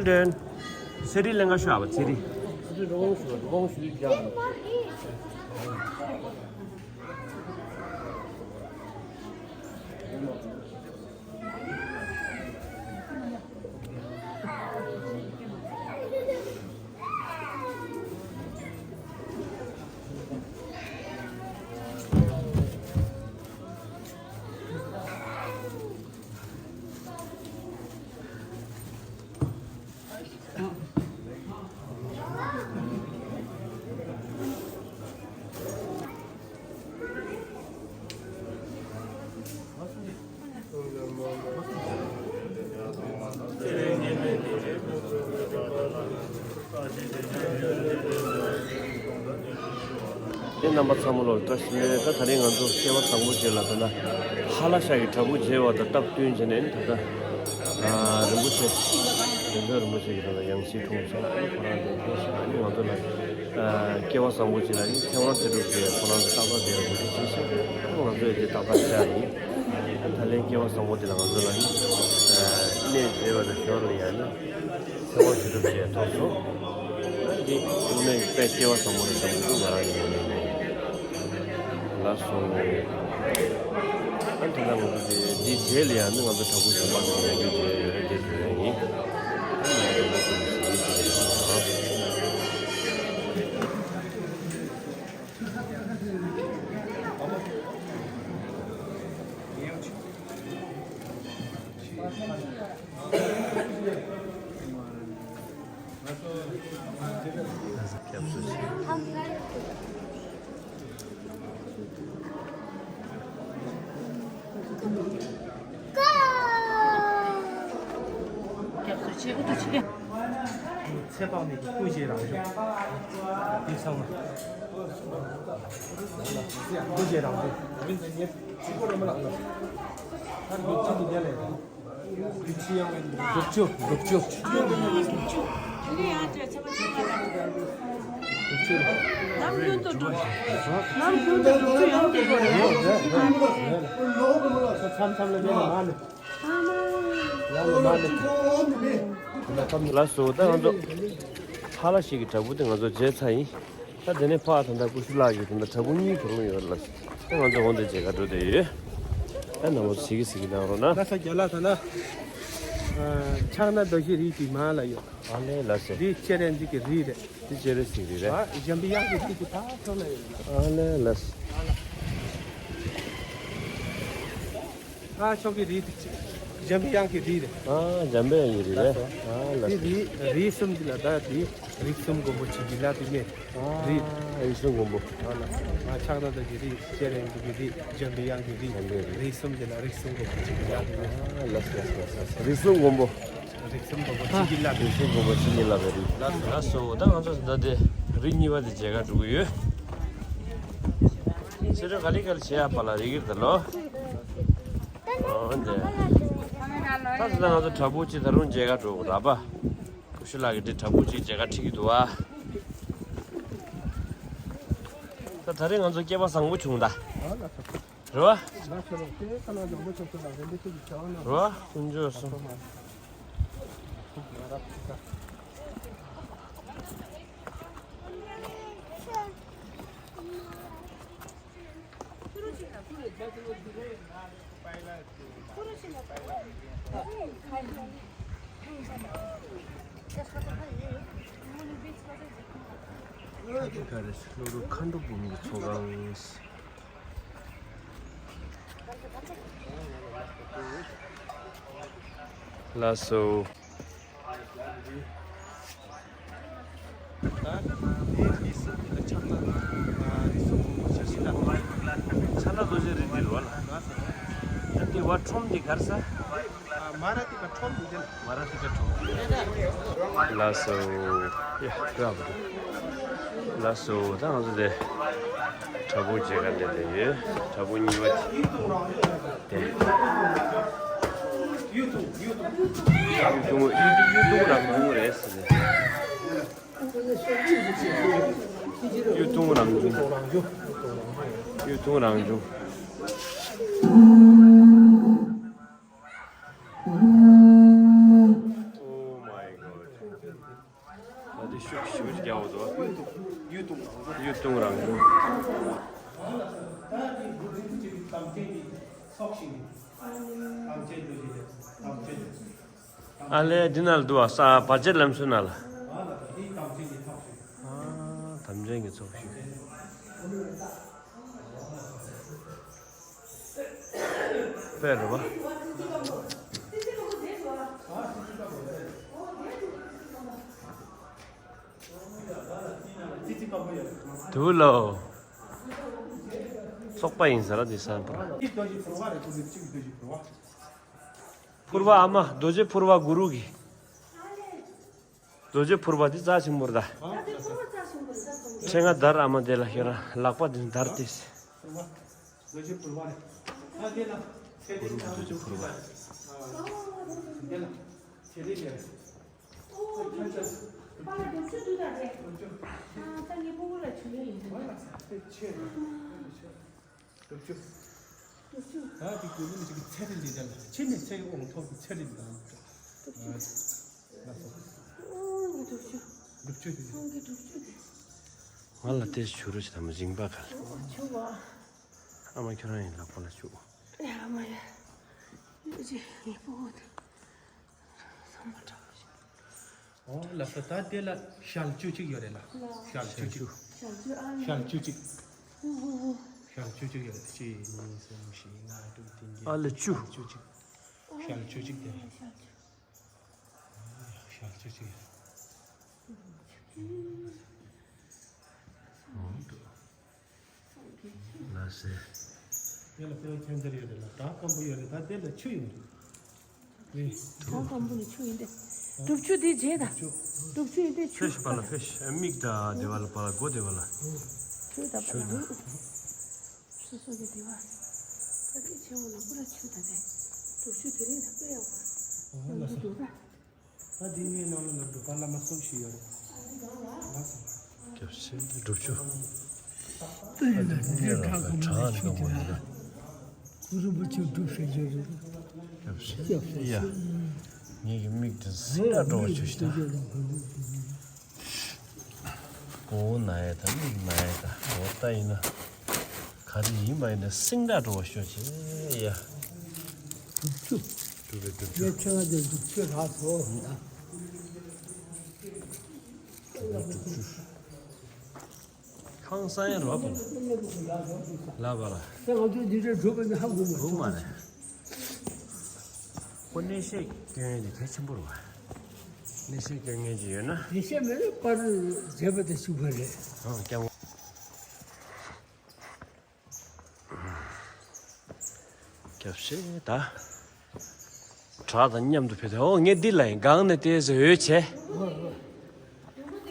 ཏོན། སེ་རི་ལེན་ག་ཤོག་ཨ་བ་ཚེ་རི། དེ་རྣམ་པ་ཚང་མ་ལོར་བཀྲ་ཤིས་བདེ་ལེགས། ད་དེ་རིང་ང་ཚོ་སྐལ་བ་བཟང་པོ་བཅས་ལ་ད་ལྟ་ཧ་ལ་ཤ་གི་བྲག་ཕུག་མཇལ་བ་དང་སྟབས་བསྟུན་བྱས་ནས་ད་ལྟ་ཨ་རིན་པོ་ཆེ་རིན་པོ་ཆེ་གི་ད་ལྟ་ཡང་སྲིད་འཁྲུངས་སོང་། ཁོ་རང་དེ་སྐད་ཆ་ཨ་ནི་ང་ཚོ་ལ་ཨ་སྐལ་བ་བཟང་པོ་བཅས་ལ་ནི་ཚེ་དབང་ཚེ་སྒྲུབ་ཀྱིས་ཁོ་རང་ཚོ་ཏག་ཏག་དེ་ལ་འགོ་ཁྲིད་བྱས་ཤིང་ཁོ་ང་ཚོས་དེ་ཏག་ཏག་བྱས་ཡིན། ད་ལན་སྐལ་བ་བཟང་པོ་དེ་ལ་ང་ཚོ་ལ་ནི་ཨ་གནས་མཇལ་བ་དང་ཞོར་ལ་ཡང་ན། ཚེ་དབང་ཆོས་གྲུབ་ཅེས་ཐོབ་སོང་། འདི་དངོས་གནས་དཔེ་སྐལ་བ་བཟང་པོ་རེད་བསམ་གྱི་འདུག་ང་རང་གི་ངོས་ནས་ནས། ལགས་སོ། ཨ་དེ་ལ་ང་ཚོ་འདི་འདི་རྗེས་ལ་ཡང་ནི་ང་ཚོ་བྲག་ཕུག་གཞན་པ་ཞིག་ཡོང་རྒྱུ་བརྗོད་ཡོད་རེད་དེ་བརྗོད་ཡ་ཡིན། ཨ་ནི་ང་ཚོ་འདི་ཞིག་ཡིན་ཞིག་ཡིན། སྐྱབས་སུ་མཆི། ཨུ་ཐུ་མཆི། ཚེ་དཔག་མེད་ཀྱི་སྐུ་བཞིའི་རང་བྱུང་། དེ་ཚང་མ་སྐུ་བཞིའི་རང་བྱུང་། ད་འདི་ཅི་འདི་རྒྱ་ལས། དགུ་བཅུ། དགུ་བཅུ། ནམ་རྒྱུན་དུ་འགྲོ། ནམ་རྒྱུན་དུ་འགྲོ་རྒྱུ་ཡོང་གི་ཡོད་རེད། མཚམས་མཚམས་ལ་མེད་ན་མ་ནི། ལགས་སོ། ད་ང་ཚོ་ཧ་ལ་ཤི་གི་བྲག་ཕུག་དེ་ང་ཚོ་མཇལ་ཚར་ཡིན། ད་དེ་ནས་ཕར་ད་ལྟ་ཀུ་ཤུ་ལགས་ཀྱིས་ད་ལྟ་བྲག་ཕུག་གཉིས་བར་ལ་ཡོད་ལ། ད་ང་ཚོ་འོང་དེ་མཇལ་ཁ་འགྲོ་བསྡད་ཡོད། ད་ནང་པ་གཟིགས་གི་གཟིགས་གི་གནང་རོགས་གནང་། ལགས་སོ་རྒན་ལགས། ད་ལྟ་ཕྱག་ན་རྡོ་རྗེ་རིགས་ཀྱི་མ་ལ་ཡོད། ཨ་ལས་ལགས་སེ། འདི་ལྕེ་རེ་འདི་གི་རིགས་རེད། འདི་ལྕེ་རེ་ཟིག་རིགས་རེད། ཨ་འཇམ་པའི་དབྱངས་ཀྱི་རིགས་ཀྱི་ད་ཐོག་ལ་ཡོད། ཨ་ལས་ལགས་སེ། ཨ་ཕྱོགས་ཀྱི་རིགས་དེ་འཇམ་པའི་དབྱངས་ཀྱི་རིགས་རེད། ཨ་འཇམ་པའི་དབྱངས་ཀྱི་རིགས་རེད། ཨ་ལགས་སེ། དེ་རིགས་རིགས་གསུམ་གྱི་ལ་ད་དེ་རིགས་གསུམ་མགོན་པོ་བྱིན་གྱིས་བརླབས་པའི་གནས། རིགས། ཨ་རིགས་གསུམ་མགོན་པོ། ཨ་ལགས། ཨ་ཕྱག་ན་རྡོ་རྗེ་རིགས། ལྕེ་རེ་འདི་གི་རིགས། འཇམ་པའི་དབྱངས་ཀྱི་རིགས། འཇམ་པའི་རིགས། རིགས་གསུམ་གྱི་ལ་རིགས་གསུམ་མགོན་པོ་བྱིན་གྱིས་བརླབས་པའི་གནས། ཨ་ལགས་སེ་ལགས་སེ། རིགས་གསུམ་མགོན་པོ། རིགས་གསུམ་མགོན་པོ་བྱིན་གྱིས་བརླབས་པའི། རིགས་གསུམ་མགོན་པོ་བྱིན་གྱིས་བརླབས་པའི་རིགས། ལགས་སོ། ད་ང་ཚོ་ད་ལྟ་རིགས་གཉིས་པ་དེ་མཇལ་ཁ་འགྲོ་གི་ཡོད། ཆེ་ཆུང་ག་ལེ་ག་ལེ་བྱེད་ཡ་པ་ལ་རིག་གི་རེད་ད་ལོ། ཨོ་འདི། ད་ད་ལྟ་ང་ཚོ་བྲག་ཕུག་གཅིག་ད་རུང་མཇལ་ཁ་འགྲོ་དགོས་ར་པ། ཀུ་ཤུ་ལགས་ཀྱིས་འདི་བྲག་ཕུག་གཅིག་མཇལ་ཁ་ཁྲིད་ཀྱི་འདུག་ཨ། ད་ད་རེས་ང་ཚོ་སྐལ་བ་བཟང་པོ་བྱུང་ད། རེད་བ། རེད་བ། ལྷུན་གྲུབ་སོང་། ཁ་འགྲོ་འབུམ་གྱི་ཚོགས་ཁང་། ལགས་སོ། ཕྱག་ན་རྡོ་རྗེ་རིགས་འདི་རེད་བ་ལ། ད་འདི་བ་ཁྲོམ་འདི་ག་རེ་ཟ། མ་ར་ཏི་ཀ་ཁྲོམ་འདི་ཟེར། མ་ར་ཏི་ཀ་ཁྲོམ། ལགས་སོ། ཡ་སྐྱབས་སུ། ལགས་སོ། ད་ང་ཚོ་དེ་བྲག་ཕུག་མཇལ་ཁ་སླེབས་བསྡད་ཡོད། བྲག་ཕུག་གཉིས་པ་དེ། དེ་གཡུ་ཐུང་གཡུ་ཐུང་གཡུ་ཐུང་རང་བྱུང་རེད་ཟེར་ནས། གཡུ་ཐུང་རང་བྱུང་། གཡུ་དུང་རང་བྱུང་། Oh my god. ད་དེ་ཤུགས་ཤུགས་རྒྱག་འོ་དོ། གཡུ་དུང་རང་བྱུང་། ཨ་ལས་འདི་ན་ལ་འདུག་བ། ས་བར་ཆད་ལམ་སྲོལ་ན་ལ། ཨ་དམ་ཅན་གྱི་ཚོགས་ཞུགས། དཔེ་རུ་བ། དུ་ལོ། སོག་པ་ཡིན་ས་ར་འདི་ས་པ། ཕུར་བ་ཨ་མ་རྡོ་རྗེ་ཕུར་བ་གུ་རུ་གི། རྡོ་རྗེ་ཕུར་བ་འདི་རྩ་ཆེན་པོ་རེད་ད། ཕྲེང་ང་དར་ཨ་མ་དེ་ལ་ཁྱེད་རང་ལག་པ་འདི་དར་ཏེ། རྡོ་རྗེ་ཕུར་བ་རེད། ད་དེ་ལ་ཚེ་རིང་རྡོ་རྗེ་ཕུར་བ། དེ་ལ་ཚེ་རིང་རེད། ཨོ་རྡོ་རྗེ། པ་ལ་རྡོ་རྗེ་འདུག་ད་རེད། རྡོ་རྗེ། ཨ་ད་ངའི་ཕྲུ་གུ་ལ་བྱུང་ཡ་ཡིན་འདུག་ཨ་ལ་ཚ་དེ་ཆེ་རེད། རྡོ་རྗེ། རྡོ་རྗེ། ད་དེ་དགོས་ནི་ཅིག་ཚེ་རིང་འདི་དེ་ལ་ཕྱི་ནས་ཚེ་གི་དབང་ཐོབ་ཀྱི་ཚེ་རིང་དང་། རྡོ་རྗེ། ཨོ་ངའི་རྡོ་རྗེ། རྡོ་རྗེ་དེ། ཨོ་ངའི་རྡོ་རྗེ་དེ། ང་ལ་དེ་བྱུ་རུ་ཅི་དམ་རིང་པ་ག་ལ། ཨོ་བྱུ་བ། ཨ་མ་ཁྱོད་རང་ཡིན་ལག་པ་ལ་བྱུག་ཡ་ཨ་མ་ཡ། ཡོད་ཅི་ངའི་ཕྲུ་གུ་དེ། ཚང་མ་དྲག་པོ་ཞིག་ཨོ་ལགས་སོ། ད་དེ་ལ་ཞལ་བཅུ་གཅིག་ཡོད་རེད་ལ། ཞལ་བཅུ་གཅིག་ཞལ་བཅུ་ཨ་ཞལ་བཅུ་གཅིག་ཨོ་ཨོ་ཨོ། ཞལ་བཅུ་གཅིག་ཡོད་རེད། གཅིག་གཉིས་གསུམ་བཞི་ལྔ་དྲུག་བདུན་བརྒྱད། ཨ་ལ་བཅུ། ཞལ་བཅུ་གཅིག་ཞལ་བཅུ་གཅིག་དེ་རེད། ཞལ་བཅུ་གཅིག་ཨོ་འདུག་ལ་སེ། དེ་ལ་དཔེ་ཁྱད་མཚར་ཡོད་རེད་ལ། བྲག་སྐམ་པོ་ཡོད་རེད། ད་དེ་ལ་ཆུ་ཡོད་རེད། བྲག་སྐམ་པོ་ལ་ཆུ་ཡོད་རེད། སྒྲུབ་ཆུ་དེ་རྗེས་དང་། སྒྲུབ་ཆུ་ཡོད་དེ་ཆུ། ཕེ་ཤི་པ་ལ་ཕེ་ཤི་མིག་ད་དེ་བ་ལ་པ་ལ་སྒོ་དེ་བ་ལ། ཆུ་ད་པ་ཆུ་ལ། ད། སོ་སོ་གི་དེ་བ། ད་དེ་ཆེ་བོ་ལ་པུ་ར་ཆུ་ད་དེ། སྒྲུབ་ཆུ་དེ་རིང་ད་དཔེ་ཡག་པ། ཨོ་ལ་ཡོང་གི་འདུག་ད། ད་འདི་ངའི་ནང་ལ་ལ་སྒྲུབ་པ་བླ་མ་གསུམ་ཞིག་ཡོད་རེད། ལགས་སོ། སྐྱབས་སེ་སྒྲུབ་ཆུ། ད་འདི་ངའི་ནང་ལ་གྲངས་ནི་གང་མོ་ཡོད་རེད། གུ་རུ་པུ་ཆུ་སྒྲུབ་ཟེར་གྱི་རེད། སྐྱབས་སེ་ཡ། ངེད་ཀྱི་མིག་དེ་སྲིད་ལ་འགྲོ་བ་ཆུ་ཞིག་ད། མགོ་བོ་ན་ཡ་ད་མིག་ན་ཡ་ད་འོ་ད་ཡིན་ན། ག་རེ་ཡིན་པ་ཡིན་ན་སེང་སྒྲ་འགྲོ་བ་ཤོག་ཅེས་ཡ། སྒྲུབ་ཆུ། སྒྲུབ་པའི་སྒྲུབ་ཆུ། ངས་ཁྱེད་ལ་དེ་སྒྲུབ་ཆུ་རག་སོ། སྒྲུབ་པའི་སྒྲུབ་ཆུ། ཁང་སང་ཡ་རོགས་པ་ལ་ལ་བ་ལ། ད་ང་ཚོ་འདི་འདྲ་སྒྲུབ་པ་ནི་ཧ་གོ་མ་གོ་མ་རེད། ཁོ་གནས་བཤད་སྐྱོན་ཡོན་དེ་གལ་ཆེན་པོ་རེད་བ། གནས་བཤད་སྐྱོན་ངན་ཅིག་ཡོད་ན། གནས་བཤད་མེད་ན་པར་མཛད་པ་དང་གཅིག་པ་རེད། ཨང་སྐྱབས། སྐྱབས་ཤེ་ད། བྲག་དང་མཉམ་དུ་ཕེབས་ཏེ་ཨོ་ངས་འདི་ལ་ཡིན་སྒང་ནས་བལྟས་ཟེར་འོས་བྱས།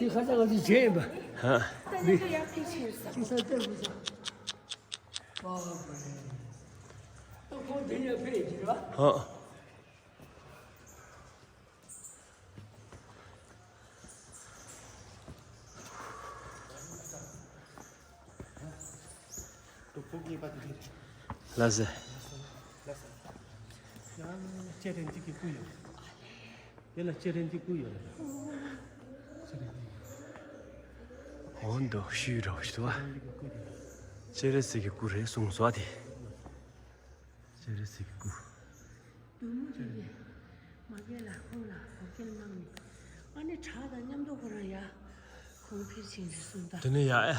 དེ་ཁ་སང་ང་ཚོ་བྱས་ཡིན་པ། ཧ། འདི། ཁྱི་ས་ལྟ་བུ་ས། ཨོ་ཁོང་དེ་ཡང་ཕེབས་ཀྱི་རེད་བ། ཧ། ལགས་སེ། ཡང་ལྕེ་རེ་འདི་གི་སྐུ་ཡོད། དེ་ལ་ལྕེ་རེ་འདི་སྐུ་ཡོད་རེད། ལྕེ་རེ་འདི། འོ་འདུག་ཤུལ་རོ་ཞུ་བ། ལྕེ་རེ་ཟེར་གི་སྐུ་རེད་གསུངས་སོ་དེ། སྤྱན་རས་གཟིགས་ཀྱི་སྐུ། བདུད་མོ་རེད། མ་རྒན་ལ་ཁོང་ལ་འོ་སྐལ་གནང་ནས། ཨ་ནི་བྲག་དང་མཉམ་དུ་ཁོ་རང་ཡ། ཁོང་ཕེབས་ཕྱིན་ནས་གསུངས་ད། དེ་ནས་ཡ་ཨེ། ཨོ།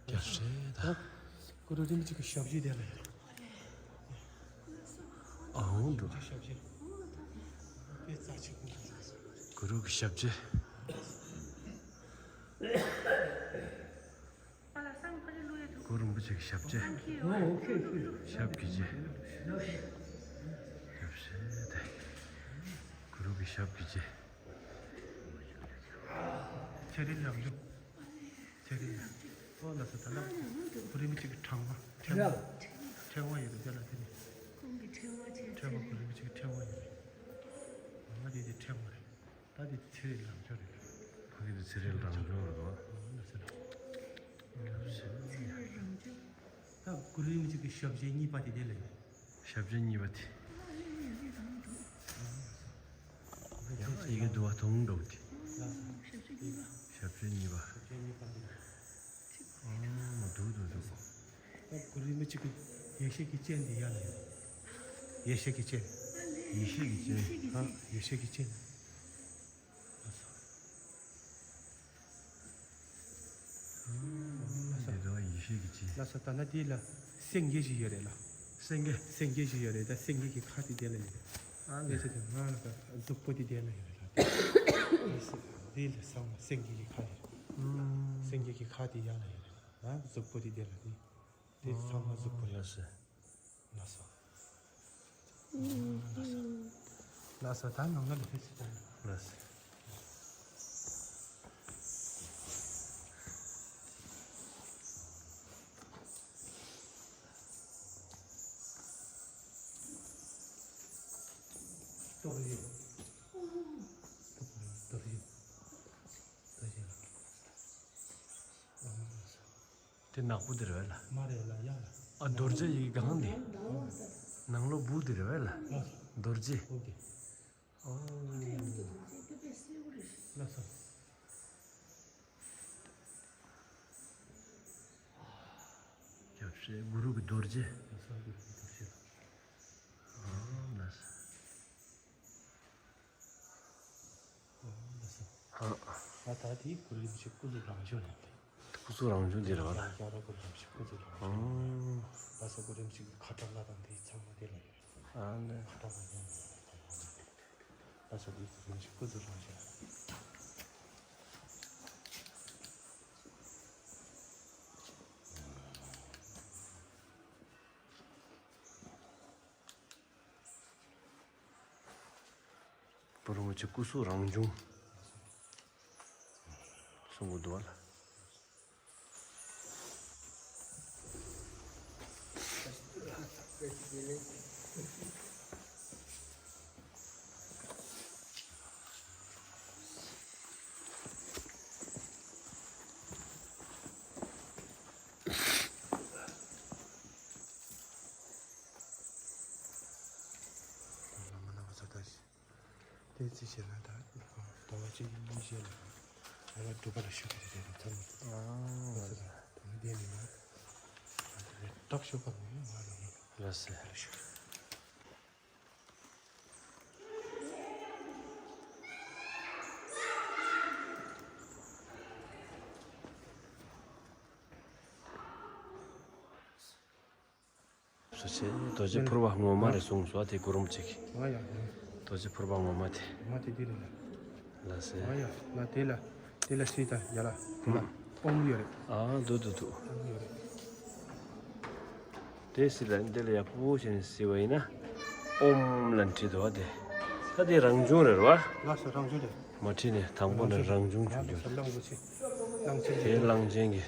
རྒྱལ་སྲས་ད། གུ་རུ་རིན་པོ་ཆེ་གི་ཞབས་རྗེས་དེ་ལ་ཡ། ཨ་འོང་འགྲོ། ཞབས་རྗེས། དཔེ་རྩ་ཆེ་པོ། གུ་རུ་གི་ཞབས་རྗེས། གུ་རུ་རིན་པོ་ཆེ་གི་ཞབས་རྗེས། ཨོ་ཨོ་ཁེ་ཁེ། ཞབས་ཀྱི་རྗེས། ཞབས་རྗེས་དེ། གུ་རུ་གི་ཞབས་ཀྱི་རྗེས། ཚེ་རིང་ལམ་འགྲོ། ཚེ་རིང་ལམ། ཨོ་ལགས་སོ་ད་ལ། གུ་རུ་རིན་པོ་ཆེ་གི་ཕྲེང་བ། ཕྲེང་བ། ཕྲེང་བ་ཡོད་པའི་དེ་ལ་དེ་ནི། ཁོང་གི་ཕྲེང་བ་ཅན་ཕྲེང་བ་ཚེ་རིང་། གུ་རུ་རིན་པོ་ཆེ་གི་ཕྲེང་བ་ཡོད་རེད། ང་དེ་དེ་ཕྲེང་བ་རེད། ད་དེ་ཚེ་རིང་ལམ་འགྲོ་རེད། ཕ་གི་དེ་ཚེ་རིང་ལམ་འགྲོ་རེད་དོ། ཨོ་ལགས་སོ། ད་གུ་རུ་རིན་པོ་ཆེ་གི་ཞབས་རྗེས་གཉིས་པ་དེ་དེ་ལ་ཡོད། ཞབས་རྗེས་གཉིས་པ་དེ། ཡང་ཡི་གེ་འདུ་བ་དུང་འགྲོ་དེ། ཞབས་རྗེས་གཉིས་པ། ཞབས་རྗེས་གཉིས་པ། ཨ་མ་འདུག་འདུག་འདུག་ད་གུ་རུ་རིན་པོ་ཆེ་གི་ཡེ་ཤེས་ཀྱི་སྤྱན་དེ་ཡར་ལ་ཡོད། ཡེ་ཤེས་ཀྱི་སྤྱན། ཡེ་ཤེས་ཀྱི་སྤྱན། ཨ་ཡེ་ཤེས་ཀྱི་སྤྱན། དེ་དག་ཡེ་ཤེས་ཀྱི་སྤྱན། ལགས་སོ། ད་ན་དེ་ལ་སེང་གེ་ཞིག་ཡོད་རེད་ལ། སེང་གེ། སེང་གེ་ཞིག་ཡོད་རེད། ད་སེང་གེ་གི་ཁ་དེ་དེ་ལ་ཡོད་རེད། ཨ་ལས། དེ་ཚེ་དེ་ང་ལ་ད་གཟུགས་པོ་དེ་དེ་ལ་ཡོད་རེད་ལ། དེ་ལ་ཚང་མ་སེང་གེ་གི་ཁ་ཡོད་རེད། སེང་གེ་གི་ཁ་དེ་ཡར་ལ་ཡོད་རེད། ད་གཟུགས་པོ་དེ་དེ་ལ་དེ། དེ་ཚང་མ་གཟུགས་པོ་རེད། ལགས་སོ། ལགས་སོ། ལགས་སོ། ད་ནང་ལ་ཕེབས་སྲིད་དང་། ལགས་སོ། ཏོག་ཡོད། ཏོག་ཡོད། ཏོག་ཡོད། ཏོག་ཡོད། ཨ་ལགས་སོ། དེ་ནག་པོ་དེ་རེད་བས་ལ། མ་རེད་ལ་ཡ་ལ། ཨ་རྡོ་རྗེ་ཡི་གང་དེ། ནང་ལོགས་སྦུག་དེ་རེད་བས་ལ། ལགས་སོ། རྡོ་རྗེ། སྦུག་དེ། ཨོ། ལགས་སོ། རྒྱབ་ཤེས་གུ་རུ་གི་རྡོ་རྗེ། ལགས་སོ། གུ་རུ་གི་རྡོ་རྗེ། ཨོ་ལགས་སོ། ཨ། ད་ལྟ་དེ་གུ་རུ་རིན་པོ་ཆེ་སྐུ་གཟུགས་རང་བྱུང་ནས་རེད། སྐུ་གཟུགས་རང་བྱུང་དེ་རེད་བ་ལ། རྒྱ་ར་གུ་རུ་རིན་པོ་ཆེ་སྐུ་གཟུགས་རང་བྱུང་། ཨ། ལགས་སོ། གུ་རུ་རིན་པོ་ཆེ་གི་ཁ་ཏོན་ལ་དང་དེ་ཚང་མ་དེ་ལ་ཡོད་རེད། ཨ་ལས། ཁ་ཏོན་ལ་ཡོད་རེད། ལགས་སོ། དེ་གུ་རུ་རིན་པོ་ཆེ་སྐུ་གཟུགས་རང་བྱུང་། གུ་རུ་རིན་པོ་ཆེ་སྐུ་གཟུགས་རང་བྱུང་གསུང་གི་འདུག་བ་ལ། བླ་མ་རྣམ་པ་ཚོ་ད་བལྟས་ཚེ་བྱས་ན་ད་ཟླ་བ་གཅིག་གཉིས་ཤར་ལ་ང་ལ་སྒྲུབ་པ་ལ་ཞུགས་ཀྱི་རེད། ཚང་མ་ཨ་ད་ནི་བསྡད་མི་ཡོང་། ད་ནི་བདག་ཤོག་པ་ངོས་ང་ལ་ང་ལ་ལགས་སེ། ལ་ཞུགས། སོ་ཆེ། རྡོ་རྗེ་ཕུར་པ་ངོ་མ་རེད་གསུངས་སོ། དེ་གུ་རུ་རིན་པོ་ཆེ་གི། ཨ་ཡ། རྡོ་རྗེ་ཕུར་པ་ངོ་མ་དེ། ངོ་མ་དེ་འདི་རེད་ལ། ལགས་སེ། ཨ་ཡ། ལ་དེ་ལ། དེ་ལ་སྲིད་དང་ཡ་ལ། ཨུམ། ཨོམ་ཡོད་རེད། ཨ་འདུག་འདུག་འདུག་ཨོམ་ཡོད་རེད། དེ་སྲིད་ལ་འདི་ལ་ཡག་པོ་བྱས་ནས་སྲིད་པ་ཡིན་ན། ཨོམ་ལ་བྲིས་འདུག་བ་དེ། ད་དེ་རང་བྱུང་རེད་བ། ལགས་སོ། རང་བྱུང་རེད། མ་བྲིས་ནས་དང་པོ་ནས་རང་བྱུང་བྱུང་རྒྱུ། ལགས་སོ། གླང་པོ་ཆེ། གླང་ཆེན་དེ་རེད། གླང་ཆེན་གྱི།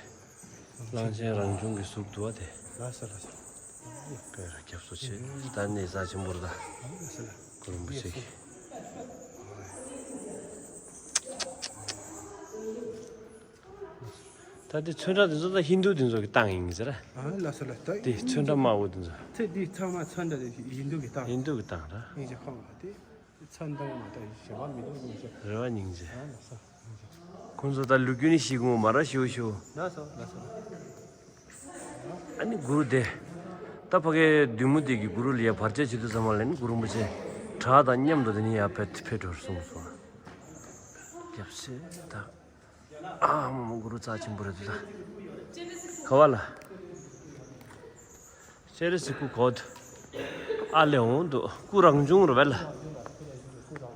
གླང་ཆེན་རང་བྱུང་གི་གཟུགས་འདུག་བ་དེ། ལགས་སོ་ལགས་སོ། དཔེ་ར་རྒྱབ་སོ་ཆེ། ད་ནི་རྩ་ཆེན་པོ་རེད་ད། ལགས་སོ་ལགས། གུ་རུ་རིན་པོ་ཆེ་གི། ད་དེ་ཚོན་ཁྲ་དེ་ཚོ་ད་ཧིན་དུ་དེ་ཚོ་གི་བཏང་ཡིན་ཟེར། ཨ་ལགས་སོ་ལགས། ད་དེ་ཚོན་ཁྲ་དམར་པོ་དེ་ཚོ། ཚེ་འདི་ཚང་མ་ཚོན་ཁྲ་དེ་ཧིན་དུ་གི་བཏང་། ཧིན་དུ་གི་བཏང་ར། ཨིན་ཇི་ཁོང་ལ་དེ། ཚོན་མདོག་མ་གཏོགས་གཞན་པ་མི་འདུག་སྙིང་རྗེ། རེ་བ་སྙིང་རྗེ། ཨ་ལགས་སོ། སྙིང་རྗེ། ཁོང་ཚོ་ད་ལོ་རྒྱུས་ནི་ཤེས་ཀྱི་ཡོད་མ་རེད། ཞུ་ཞུ། ལགས་སོ་ལགས་སོ། ཨ་ནི་གུ་རུ་དེ། ད་ཕ་གའི་བདུད་མོ་དེ་གི་གུ་རུ་ལ་ཡ་བར་ཆད་བྱེད་དུས་ཙམ་པ་ལ་ནི་གུ་རུ་རིན་པོ་ཆེ། བྲག་དང་མཉམ་དུ་དེ་ནི་ཡ་ཕེབས་ཕེབས་འགྲོར་གསུངས་སོ། རྒྱབ་ཤེས་ད། ཨ་མ་མ་གུ་རུ་རྩ་ཆེན་པོ་རེད་འདུག་ད། ག་བ་ལ། སྤྱན་རས་གཟིགས་སྐུ་གོ་ད། ཨ་ལས་འོང་འདུག་སྐུ་རང་བྱུང་རེད་བས་ལ།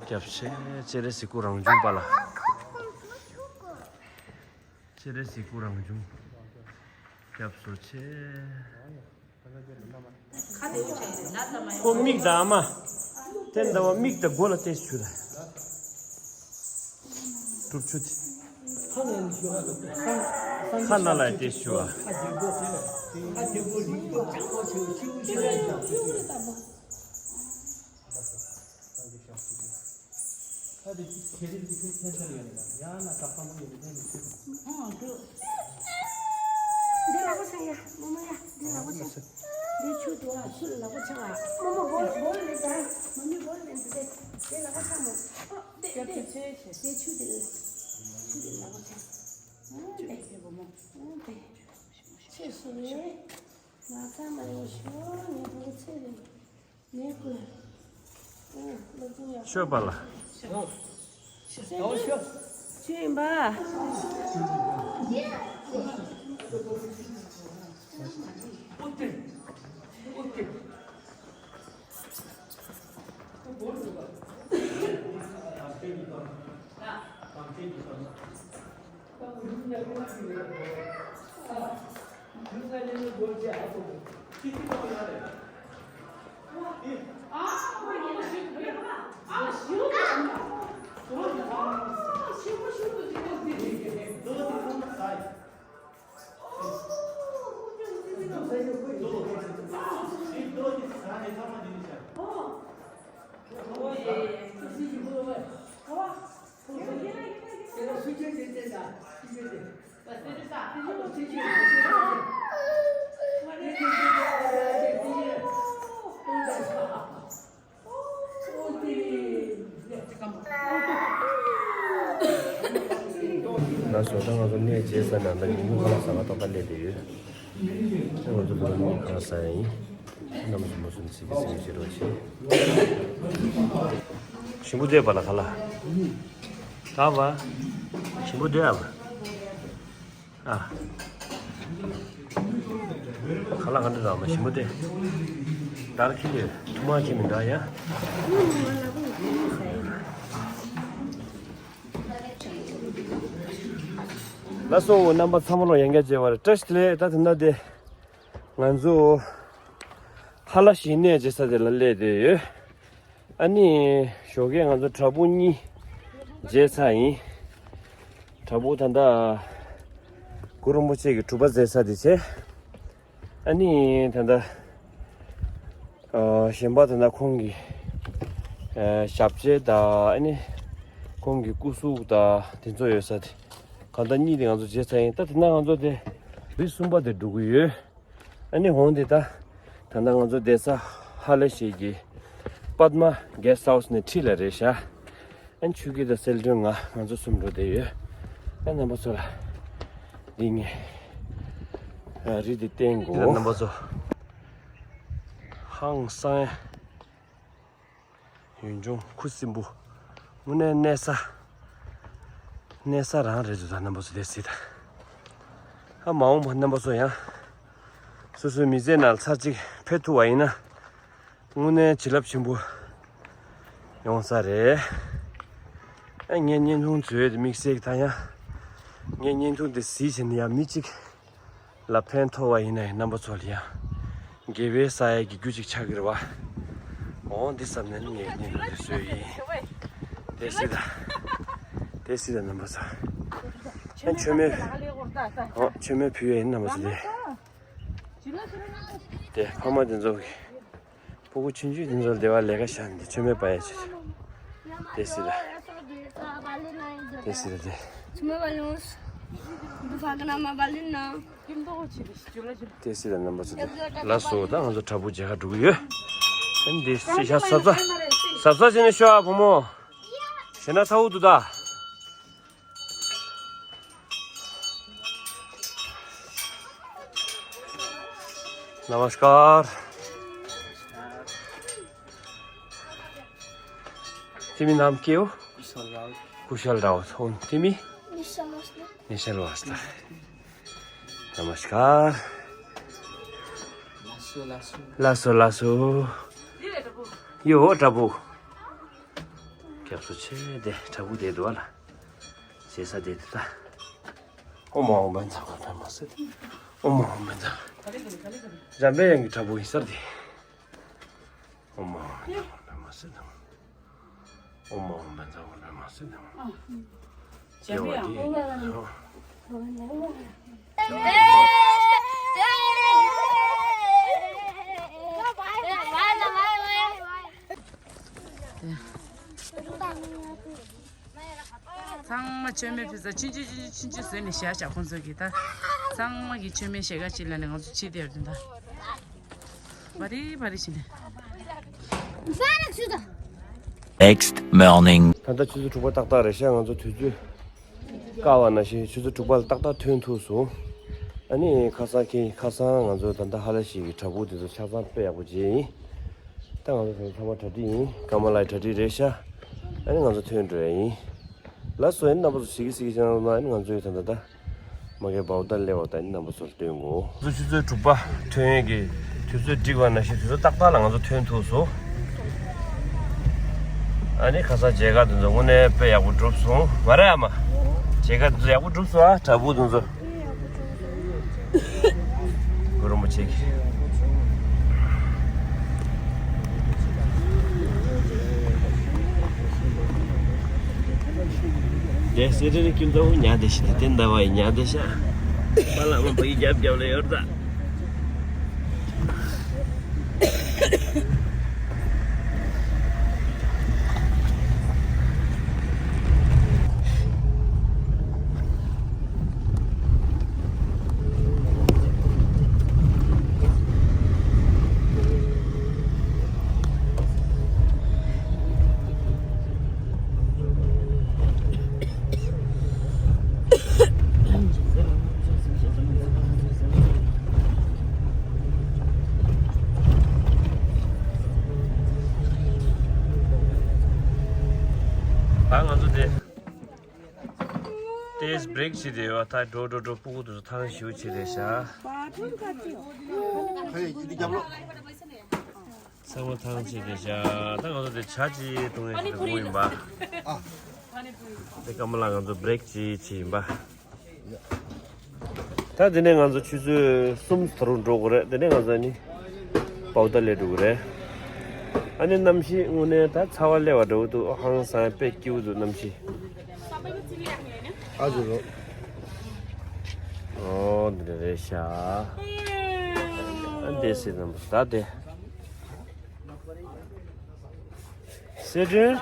རྒྱབ་ཤེས་སྤྱན་རས་གཟིགས་སྐུ་རང་བྱུང་པ་ལ། སྤྱན་རས་གཟིགས་སྐུ་རང་བྱུང་། རྒྱབ་སོ་ཆེ། ཁོ་མིག་དང་ཨ་མ། དེ་འདྲ་བ་མིག་དང་མགོ་ལ་བལྟས་ཞུ་ལ། སྒྲུབ་ཆུ་དེ། ཁ་ན་ལ་བལྟས་ཞུ་བ། ཨ་དེ་ཁྱེད་རིགས་ཀྱི་ཚན་ཚན་ཡོད་ན་ཡང་ན་བཀའ་བཀའ་མོལ་ཡོད་ན་ཕན་ནས་ཞུ། ཨང་ཞུ། འདི་ལག་པ་འཆང་ཡ། རྨོ་མོ་ཡ། འདི་ལག་པ་འཆང་། འདི་ཆུ་འདུག་ཨ། ཆུ་ལ་ལག་པ་འཆང་ཨ། རྨོ་མོ་སྒོ་སྒོ་ལ་ལེན་ད། མ་མི་སྒོ་ལ་ལེན་འདི། འདི་ལག་པ་འཆང་མོ། ཨོ། འདི་འདི། འདི་ཆུ་འདི། ཆུ་འདི་ལག་པ་འཆང་། ཨ་འདི། ཨ་འདི། ཆེ་ཤོས་རེད། ང་ཚང་མ་ཡོང་ཤོག་ངའི་བུ་ཚེ་རིང་། ངའི་བུ། ཨ་སློབ་སྦྱོང་ཡག་པོ། ཤོད་པ་ལ། ཤོད་ཤོད། ཆུ་ཡིན་པ། ལགས་སོ། ད་ང་ཚོ་གནས་མཇལ་ས་ནང་ལ་ཉིན་གུང་ཁ་ལག་ཟ་ག་ཐོག་ཁ་སླེབས་བསྡད་ཡོད། ད་ང་ཚོ་ལོ་གཉིས་ཁ་ལག་ཟ་ཡ་ཡིན། རྣམ་པ་ཚོ་མུ་མཐུད་གཟིགས་གཟིགས་བྱེད་རོགས་བྱེད། ཞིམ་པོ་བསྡད་པ་ལ་ཁ་ལག་ད་བ། ཞིམ་པོ་བསྡད་ཨ་བ། ཨ། ཁ་ལག་ག་འདྲ་རག་མ་ཞིམ་པོ་སྟེ། འདར་ཁི་ལེ་ཐུ་མ་ཁི་མི་འདྲ་ཡ། ལགས་སོ། རྣམ་པ་ཚང་མ་ལོ་ཡང་བསྐྱར་མཇལ་བ་རེད། བཀྲ་ཤིས་བདེ་ལེགས། ད་དེ་ན་དེ་ང་ཚོ་ཧ་ལ་ཞིག་གནས་མཇལ་ས་དེ་ལ་སླེབས་བསྡད་ཡོད། ཨ་ནི་ཞོགས་ཀས་ང་ཚོ་བྲག་ཕུག་གཉིས་མཇལ་ཚར་ཡིན། བྲག་ཕུག་ད་ལྟ་གུ་རུ་རིན་པོ་ཆེ་གི་སྒྲུབ་པ་མཛད་ས་དེ་བྱས། ཨ་ནི་ད་ལྟ་ཨ་གཞན་པ་ད་ལྟ་ཁོང་གི་ཨ་ཞབས་རྗེས་དང་ཨ་ནི་ཁོང་གི་སྐུ་གཟུགས་དང་དེ་ཚོ་ཡོད་ས་དེ་གང་ལྟར་གཉིས་དེ་ང་ཚོ་མཇལ་ཚར་ཡིན། ད་དེ་ན་ང་ཚོ་དེ་བི་གསུམ་པ་དེ་འགྲོ་གི་ཡོད། ཨ་ནི་འོང་དེ་ད་ད་ལྟ་ང་ཚོ་བསྡད་ས་ཧ་ལས་ཤེས་ཀྱི་པདྨ་གེ་སི་ཊི་ཧའུ་སི་ནས་འཁྲིས་ལ་རེད་ཤག་ཨ་ནི་ཆོས་སྐྱིད་དང་གསལ་སྒྲོན་ང་ང་ཚོ་གསུམ་འགྲོ་བསྡད་ཡོད། ཨ་རྣམ་པ་ཚོ་ལ་འདི་ངས་ཨ་རི་དེ་བསྟན་དགོས། རྣམ་པ་ཚོ་ཧང་སང་ཡ། ཡུལ་ལྗོངས་ཁུ་སིམ་པོ། དངོས་གནས་གནས་ས་གནས་ས་རང་རེད་འདུག་ད་རྣམ་པ་ཚོ་དེ་སྲིད་ད། ཨ་མ་འོངས་པ་རྣམ་པ་ཚོ་ཡང་སོ་སོའི་མི་ཚེ་ནང་ཚར་གཅིག་ཕེབས་ཐུབ་པ་ཡིན་ན་དངོས་གནས་བྱིན་རླབས་ཆེན་པོ་ཡོང་ས་རེད། ཨ་ངས་བརྙན་ཐུང་བཟོས་ཏེ་དམིགས་བསལ་གྱི་ད་ཡང་ངས་བརྙན་ཐུང་དེ་གཟིགས་བྱས་ནས་ཡང་མི་གཅིག་ལ་ཕན་ཐོགས་པ་ཡིན་ན་ཡང་རྣམ་པ་ཚོ་ལ་ཡང་དགེ་བའི་ས་ཡ་གི་རྒྱུ་གཅིག་ཆགས་ཀྱི་རེད་བ། འོ་འདི་བསམ་ནས་ངས་ངས་འདི་བཟོས་ཡིན། དེ་སྲིད་ད། དེ་སྲིད་ད་རྣམ་པ་ཚོ། ཨ་མཆོད་མེ། འོ་མཆོད་མེ་ཕུལ་ཡ་ཡིན་རྣམ་པ་ཚོ་དེ། དེ་ཕ་མ་དེ་ཚོ་གི་སྤུ་གུ་ཆུང་ཆུང་དེ་ཚོ་ལ་བདེ་བ་ལས་ཀ་བཞག་ནས་མཆོད་མེ་སྤར་ཡ་བྱེད། དེ་སྲིད་ད། དེ་སྲིད་ད་དེ། མཆོད་མེ་སྤར་ཡོང་། འདི་ཕ་གི་ན་མ་སྤར་ལེན་ན། དེ་སྲིད་ད་རྣམ་པ་ཚོ་དེ། ལགས་སོ། ད་ང་ཚོ་བྲག་ཕུག་མཇལ་ཁ་འགྲོ་གི་ཡོད། ཨ་ནི་དེ་སྲིད་ཤ་ཟབ་ས། ཟབ་ས་བྱས་ནས་ཤོག་ཨ་བུ་མོ། ཞེ་ན་ཚ་བོ་འདུག་ད། नमस्कार। तिमी नाम के हो? कुशल राउत। कुशल राउत। अनि तिमी? निशा मास्टर। निशा मास्टर। नमस्कार। लासो, लासो। लासो, लासो। यो हो टापु। क्याप्सु छे दे, टापु दे दोला। सेसा दे ता। ओमा ओमा जाको फेमस। ओमा ओमा जा। जाम्बे यंग टापु हिसर दे। ओमा ओमा जाको फेमस। ओमा ओमा जाको फेमस। जाम्बे यंग। ཚང་མ་མཆོད་མེ་ཕུལ་ས་ཆུང་ཆུང་ཆུང་ཆུང་ཆུང་བཟོས་ནས་བཞག་བཞག་ཁོང་ཚོ་གིས་ད། ཚང་མ་གི་མཆོད་མེ་ཞལ་ཁ་ཅིག་ལ་ནས་ང་ཚོ་ཕྱི་དེར་དེ་འདྲ་བ་རི་བ་རི་ཕྱིན་ནས། Next morning. ད་ལྟ་ཆུ་ཚོད་དྲུག་པ་ཏག་ཏག་རེད་ཤག་ང་ཚོ་དུས་ཚོད་བཀག་པ་ནང་བཞིན་ཆུ་ཚོད་དྲུག་པ་ལ་ཏག་ཏག་ཐོན་ཐུབ་སོང་། ཨ་ནི་ཁ་སང་ཁེ་ཁ་སང་ང་ཚོ་ད་ལྟ་ཧ་ལས་ཤིག་གི་བྲག་ཕུག་དེ་ཚོ་ཆ་ཚང་དཔེ་ཡག་པོ་མཇལ་ཡིན། ད་ང་ཚོ་ཚང་མ་གྲ་སྒྲིག་ཡིན། ཀ་མ་ལའི་གྲ་སྒྲིག་རེད་ཤག་ཨ་ནི་ང་ཚོ་ཐོན་འགྲོ་ཡ་ཡིན། ལགས་སོ། ཨ་ནི་རྣམ་པ་ཚོ་གཟིགས་གཟིགས་བྱས་ན་ཨ་ནི་ང་ཚོ་ཡོད་ད་ད་ད། མ་གི་བའུ་ཏ་སླེབས་པ་དང་རྣམ་པ་ཚོར་སྟོན་གོ། ང་ཚོ་ཆུ་ཚོད་དྲུག་པ་ཐོན་ཡས་ཀྱི་དུས་ཚོད་འགྲིག་པ་ནང་བཞིན་དུས་ཚོད་ཏག་ཏག་ལ་ང་ཚོ་ཐོན་ཐུབ་སོང་། ཨ་ནི་ཁ་སང་མཇལ་ཁ་དེ་ཚོ་དངོས་གནས་དཔེ་ཡག་པོ་གྲུབ་སོང་མ་རེད་ཨ་མ། མཇལ་ཁ་དེ་ཚོ་ཡག་པོ་གྲུབ་སོང་ཨ་བྲག་ཕུག་དེ་ཚོ། གུ་རུ་རིན་པོ་ཆེ་གི། དེ་སེ་རེ་རེ་ཀུན་ཏུ་ཉལ་བསྡད་ཤག་དེ་ཟླ་བ་ཡི་ཉལ་བསྡད་ཤག་པ་ལགས་མ་པ་ཡི་རྒྱབ་རྒྱབ་ལ་ཡོད་ད། ད་ང་ཚོ་དེ། ཏེས་བྷི་རེག་བྱེད་དེ་ཡོད། ད་འགྲོ་འགྲོ་འགྲོ་སྤུ་གུ་དེ་ཚོ་ཐང་ཞུ་བྱེད་རེད་ཤག་ཚང་མ་ཐང་བྱེད་རེད་ཤག་ད་ང་ཚོ་དེ་ཇ་ཅིག་འཐུང་ཡས་ཞིག་འགྲོ་གི་ཡིན་པ། དེ་སྐར་མ་ལགས་ང་ཚོ་བྷི་རེག་ཅིག་བྱེད་ཡིན་པ། ད་དེ་ནས་ང་ཚོ་ཆུ་ཚོད་གསུམ་ད་རུང་འགྲོ་དགོས་རེད། དེ་ནས་ང་ཚོ་ཨ་ནི་བའུ་ཏ་སླེབས་འགྲོ་གི་རེད། ཨ་ནི་གནམ་གཤིས་དངོས་གནས་ད་ཚ་བ་སླེབས་པ་འདྲ་བོ་འདུག་ཧང་སང་དཔེ་སྐྱིད་པོ་འདུག་གནམ་གཤིས། ཨ་ཟུ་རོ། ཨོ་འདི་རེད་ཤག་ཨ་འདི་སེ་ནམ་ད་དེ། སེ་དྲན།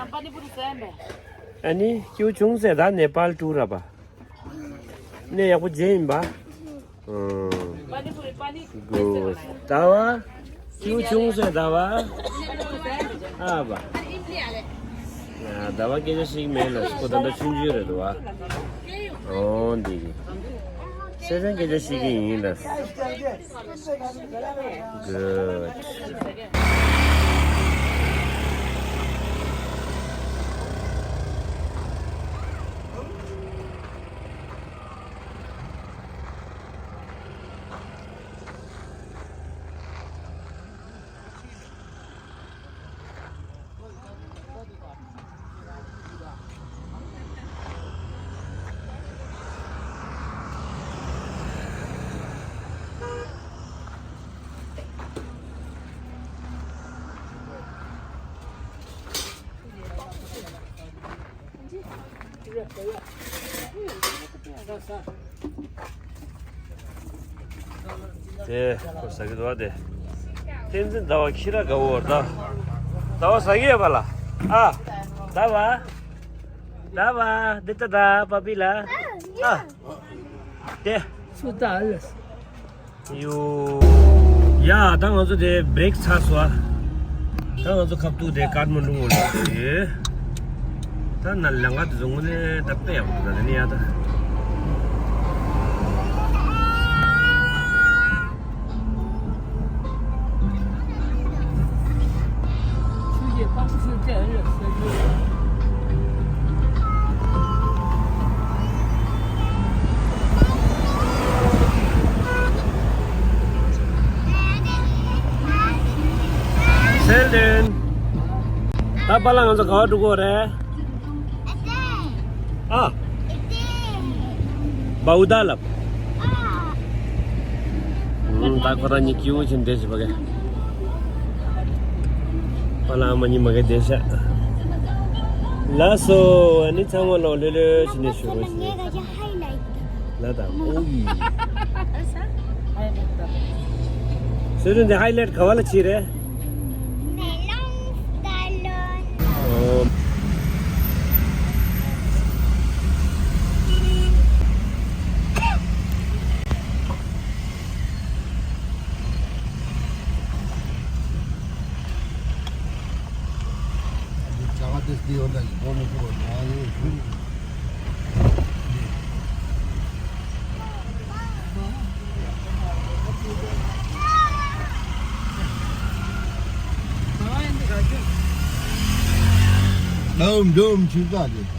ཨ་ནི་སྐྱིད་པོ་བྱུང་ཟེར་ད་ནེ་པཱལ་ཊུར་ར་པ། གནས་ཡག་པོ་མཇལ་ཡིན་པ། ཨུམ། གུ། ཟླ་བ། ཁྱེའུ་ཆུང་ཟེར་ཟླ་བ། ཨ་བ། ཡ་ཟླ་བ་སྐད་ཆ་ཤེས་མེད་ལ་ཁོ་ད་ལྟ་ཆུང་ཆུང་རེད་འདུག་བ། ཨོ་འདི་གི། སེ་རན་སྐད་ཆ་ཤེས་ཀྱི་ཡིན་ལ། Good. དེ་ཁོ་ཟ་གི་འདུག་བ་དེ། བསྟན་འཛིན་ཟླ་བ་ཁྱི་ར་དགའ་བོ་ད། ཟླ་བ་ཟ་གི་ཡོད་པ་ལ། ཨ། ཟླ་བ། ཟླ་བ། འདི་ལྟ་ད་པ་པི་ལ། ཨ། དེ། སུ་ད་ཨ་ལ། ཡོ། ཡ་ད་ང་ཚོ་དེ་བྷི་རེག་ཚར་སོང་ཨ། ད་ང་ཚོ་ཁ་ཐུག་དེ་ཀཱཐ་མན་ཌུ་ངོ་ལ་ཡོད། ད་ན་ལམ་ཁ་དེ་ཚོ་དངོས་གནས་ད་དཔེ་ཡག་པོ་འདུག་ད་དེ་ནས་ཡ་ད། སེལ་ཏན། ད་པཱ་ལགས་ང་ཚོ་ག་པར་འགྲོ་གི་ཡོད་རེད། ཨ། བའུ་ཏ་ལབ། ཨ། ད་ཁོ་རང་གཉིས་སྐྱིད་པོ་བྱས་བསྡད་ཤག་པ་གི། པཱ་ལགས་ཨ་མ་གཉིས་མ་གི་བསྡད་ཤག་ལགས་སོ། ཨ་ནི་ཚང་མ་ལོག་ལྷོད་ལྷོད་བྱས་ནས་བཞུགས་རོགས་བྱེད། ལ་དང་ཨོ་ཡི། སྲོལ་རྒྱུན་དེ་ཧའི་ལའིཊ་ག་བ་ལ་བྱེད་རེད། ཨོ། ཌོམ་ཌོམ་ཆུ་ཚ་དེ།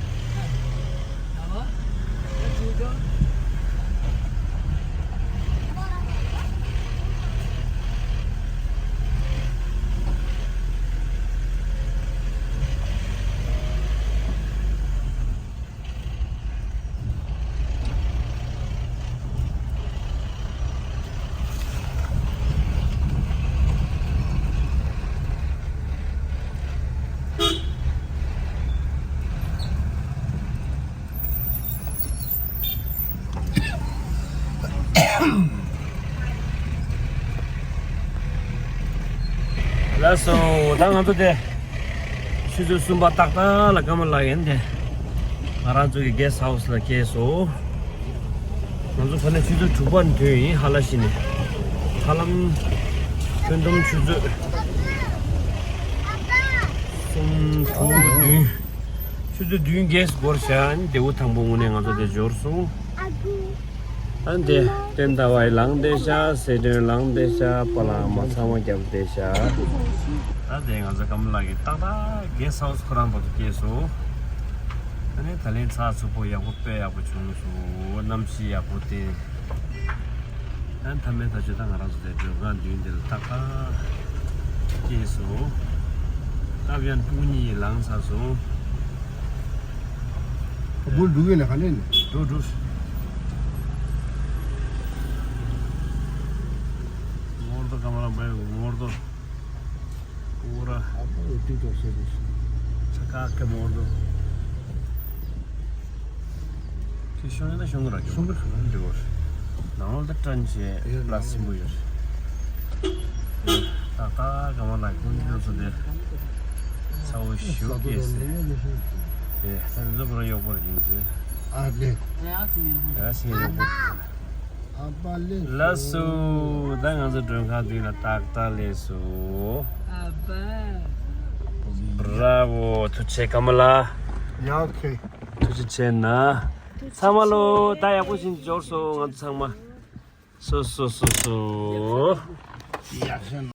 ལགས་སོ། ད་ང་ཚོ་དེ་ཆུ་ཚོད་གསུམ་པ་ཏག་ཏག་ལ་ཀ་མ་ལ་ཡན་དེ་ང་རང་ཚོ་གི་གེ་སི་ཊི་ཧའུ་སི་ལ་སྐྱེལ་སོང་། ང་ཚོ་ཕ་ནས་ཆུ་ཚོད་དྲུག་པ་ནས་ཐོན་ཡིན། ཧ་ལ་ཤི་ནས་ཧ་ལམ་ཁྱོན་བསྡོམས་ཆུ་ཚོད་གསུམ་དྲུག་བདུན། ཆུ་ཚོད་བདུན་བརྒྱད་འགོར་བཞག་ནི་དེའུ་དང་པོ་དངོས་གནས་ང་ཚོ་དེ་འབྱོར་སོང་། ཨ་ནི་དེ་སྟོན་ཟླ་བ་ཡི་ལངས་བསྡད་ཤག་སེ་སྟོན་ལངས་བསྡད་ཤག་པ་ལགས་མ་ཚང་མ་རྒྱབ་བསྡད་ཤག་ད་དེ་ང་ཚོ་ཀ་མ་ལགས་ཀྱི་ཏག་ཏག་གེ་སི་ཊི་ཧའུ་སི་ཁོ་རང་བར་དུ་སྐྱེལ་སོང་། ཨ་ནི་ད་ལན་ཚགས་ཚུད་པོ་ཡག་པོ་དཔེ་ཡག་པོ་བྱུང་སོང་། གནམ་གཤིས་ཡག་པོ་དེ། ཨ་ནི་མཐའ་མའི་ད་ཆོས་ད་ང་རང་ཚོ་དེ་མགྲོན་ཁང་མདུན་འདི་ལ་ཏག་ཏག་སྐྱེལ་སོང་། སྟབས་ཡང་སྤུན་གཉིས་ལངས་ཚར་སོང་། སྒོ་འགྲོ་གི་ལ་ག་ནས་ནས། འགྲོ་འགྲོ། ངོར་དོ་ཀ་མ་ར་མ་ཡོང་ངོར་དོ། ཨོ་ར། ཨ་ཁོ་ཡོད་དུས་ཀྱང་བཤད་དུས། ཆ་ཀ་ཀ་མོར་དོ། དེ་ཤོང་ཡོད་ན་ཤོང་གི་ར་ཤོང་གི་ར་འདི་བོར། ནང་ལོགས་ད་ཀྲན་ཆེ་ཡོད་ལ་སིམ་པོ་ཡོད། ཏག་ཏག་ཀ་མ་ལ་ཀུན་ཀྱོ་སོ་དེ། ཚ་བོ་ཞུ་སྐྱེས་སེ། དེ་ད་འཛུགས་ར་གཡོག་པོར་ཡིན་ཚེ། ཨ་ལེ། ཡ་སེ་གཡོག་པོར། ཨ་པ་ལེ། ལགས་སོ། ད་ང་ཚོ་མགྲོན་ཁང་མདུན་ལ་ཏག་ཏག་སླེབས་སོང་། ཨ་པ། Bravo། ཐུགས་རྗེ་ཆེ་ཀ་མ་ལ། ཡ་ཨོ་ཁེ། ཐུགས་རྗེ་ཆེ་ན། ཚང་མ་ལོ་ད་ཡག་པོ་ཞིག་འབྱོར་སོང་ང་ཚོ་ཚང་མ། སོ་སོ་སོ་སོ། ཡ་ཤ་ན།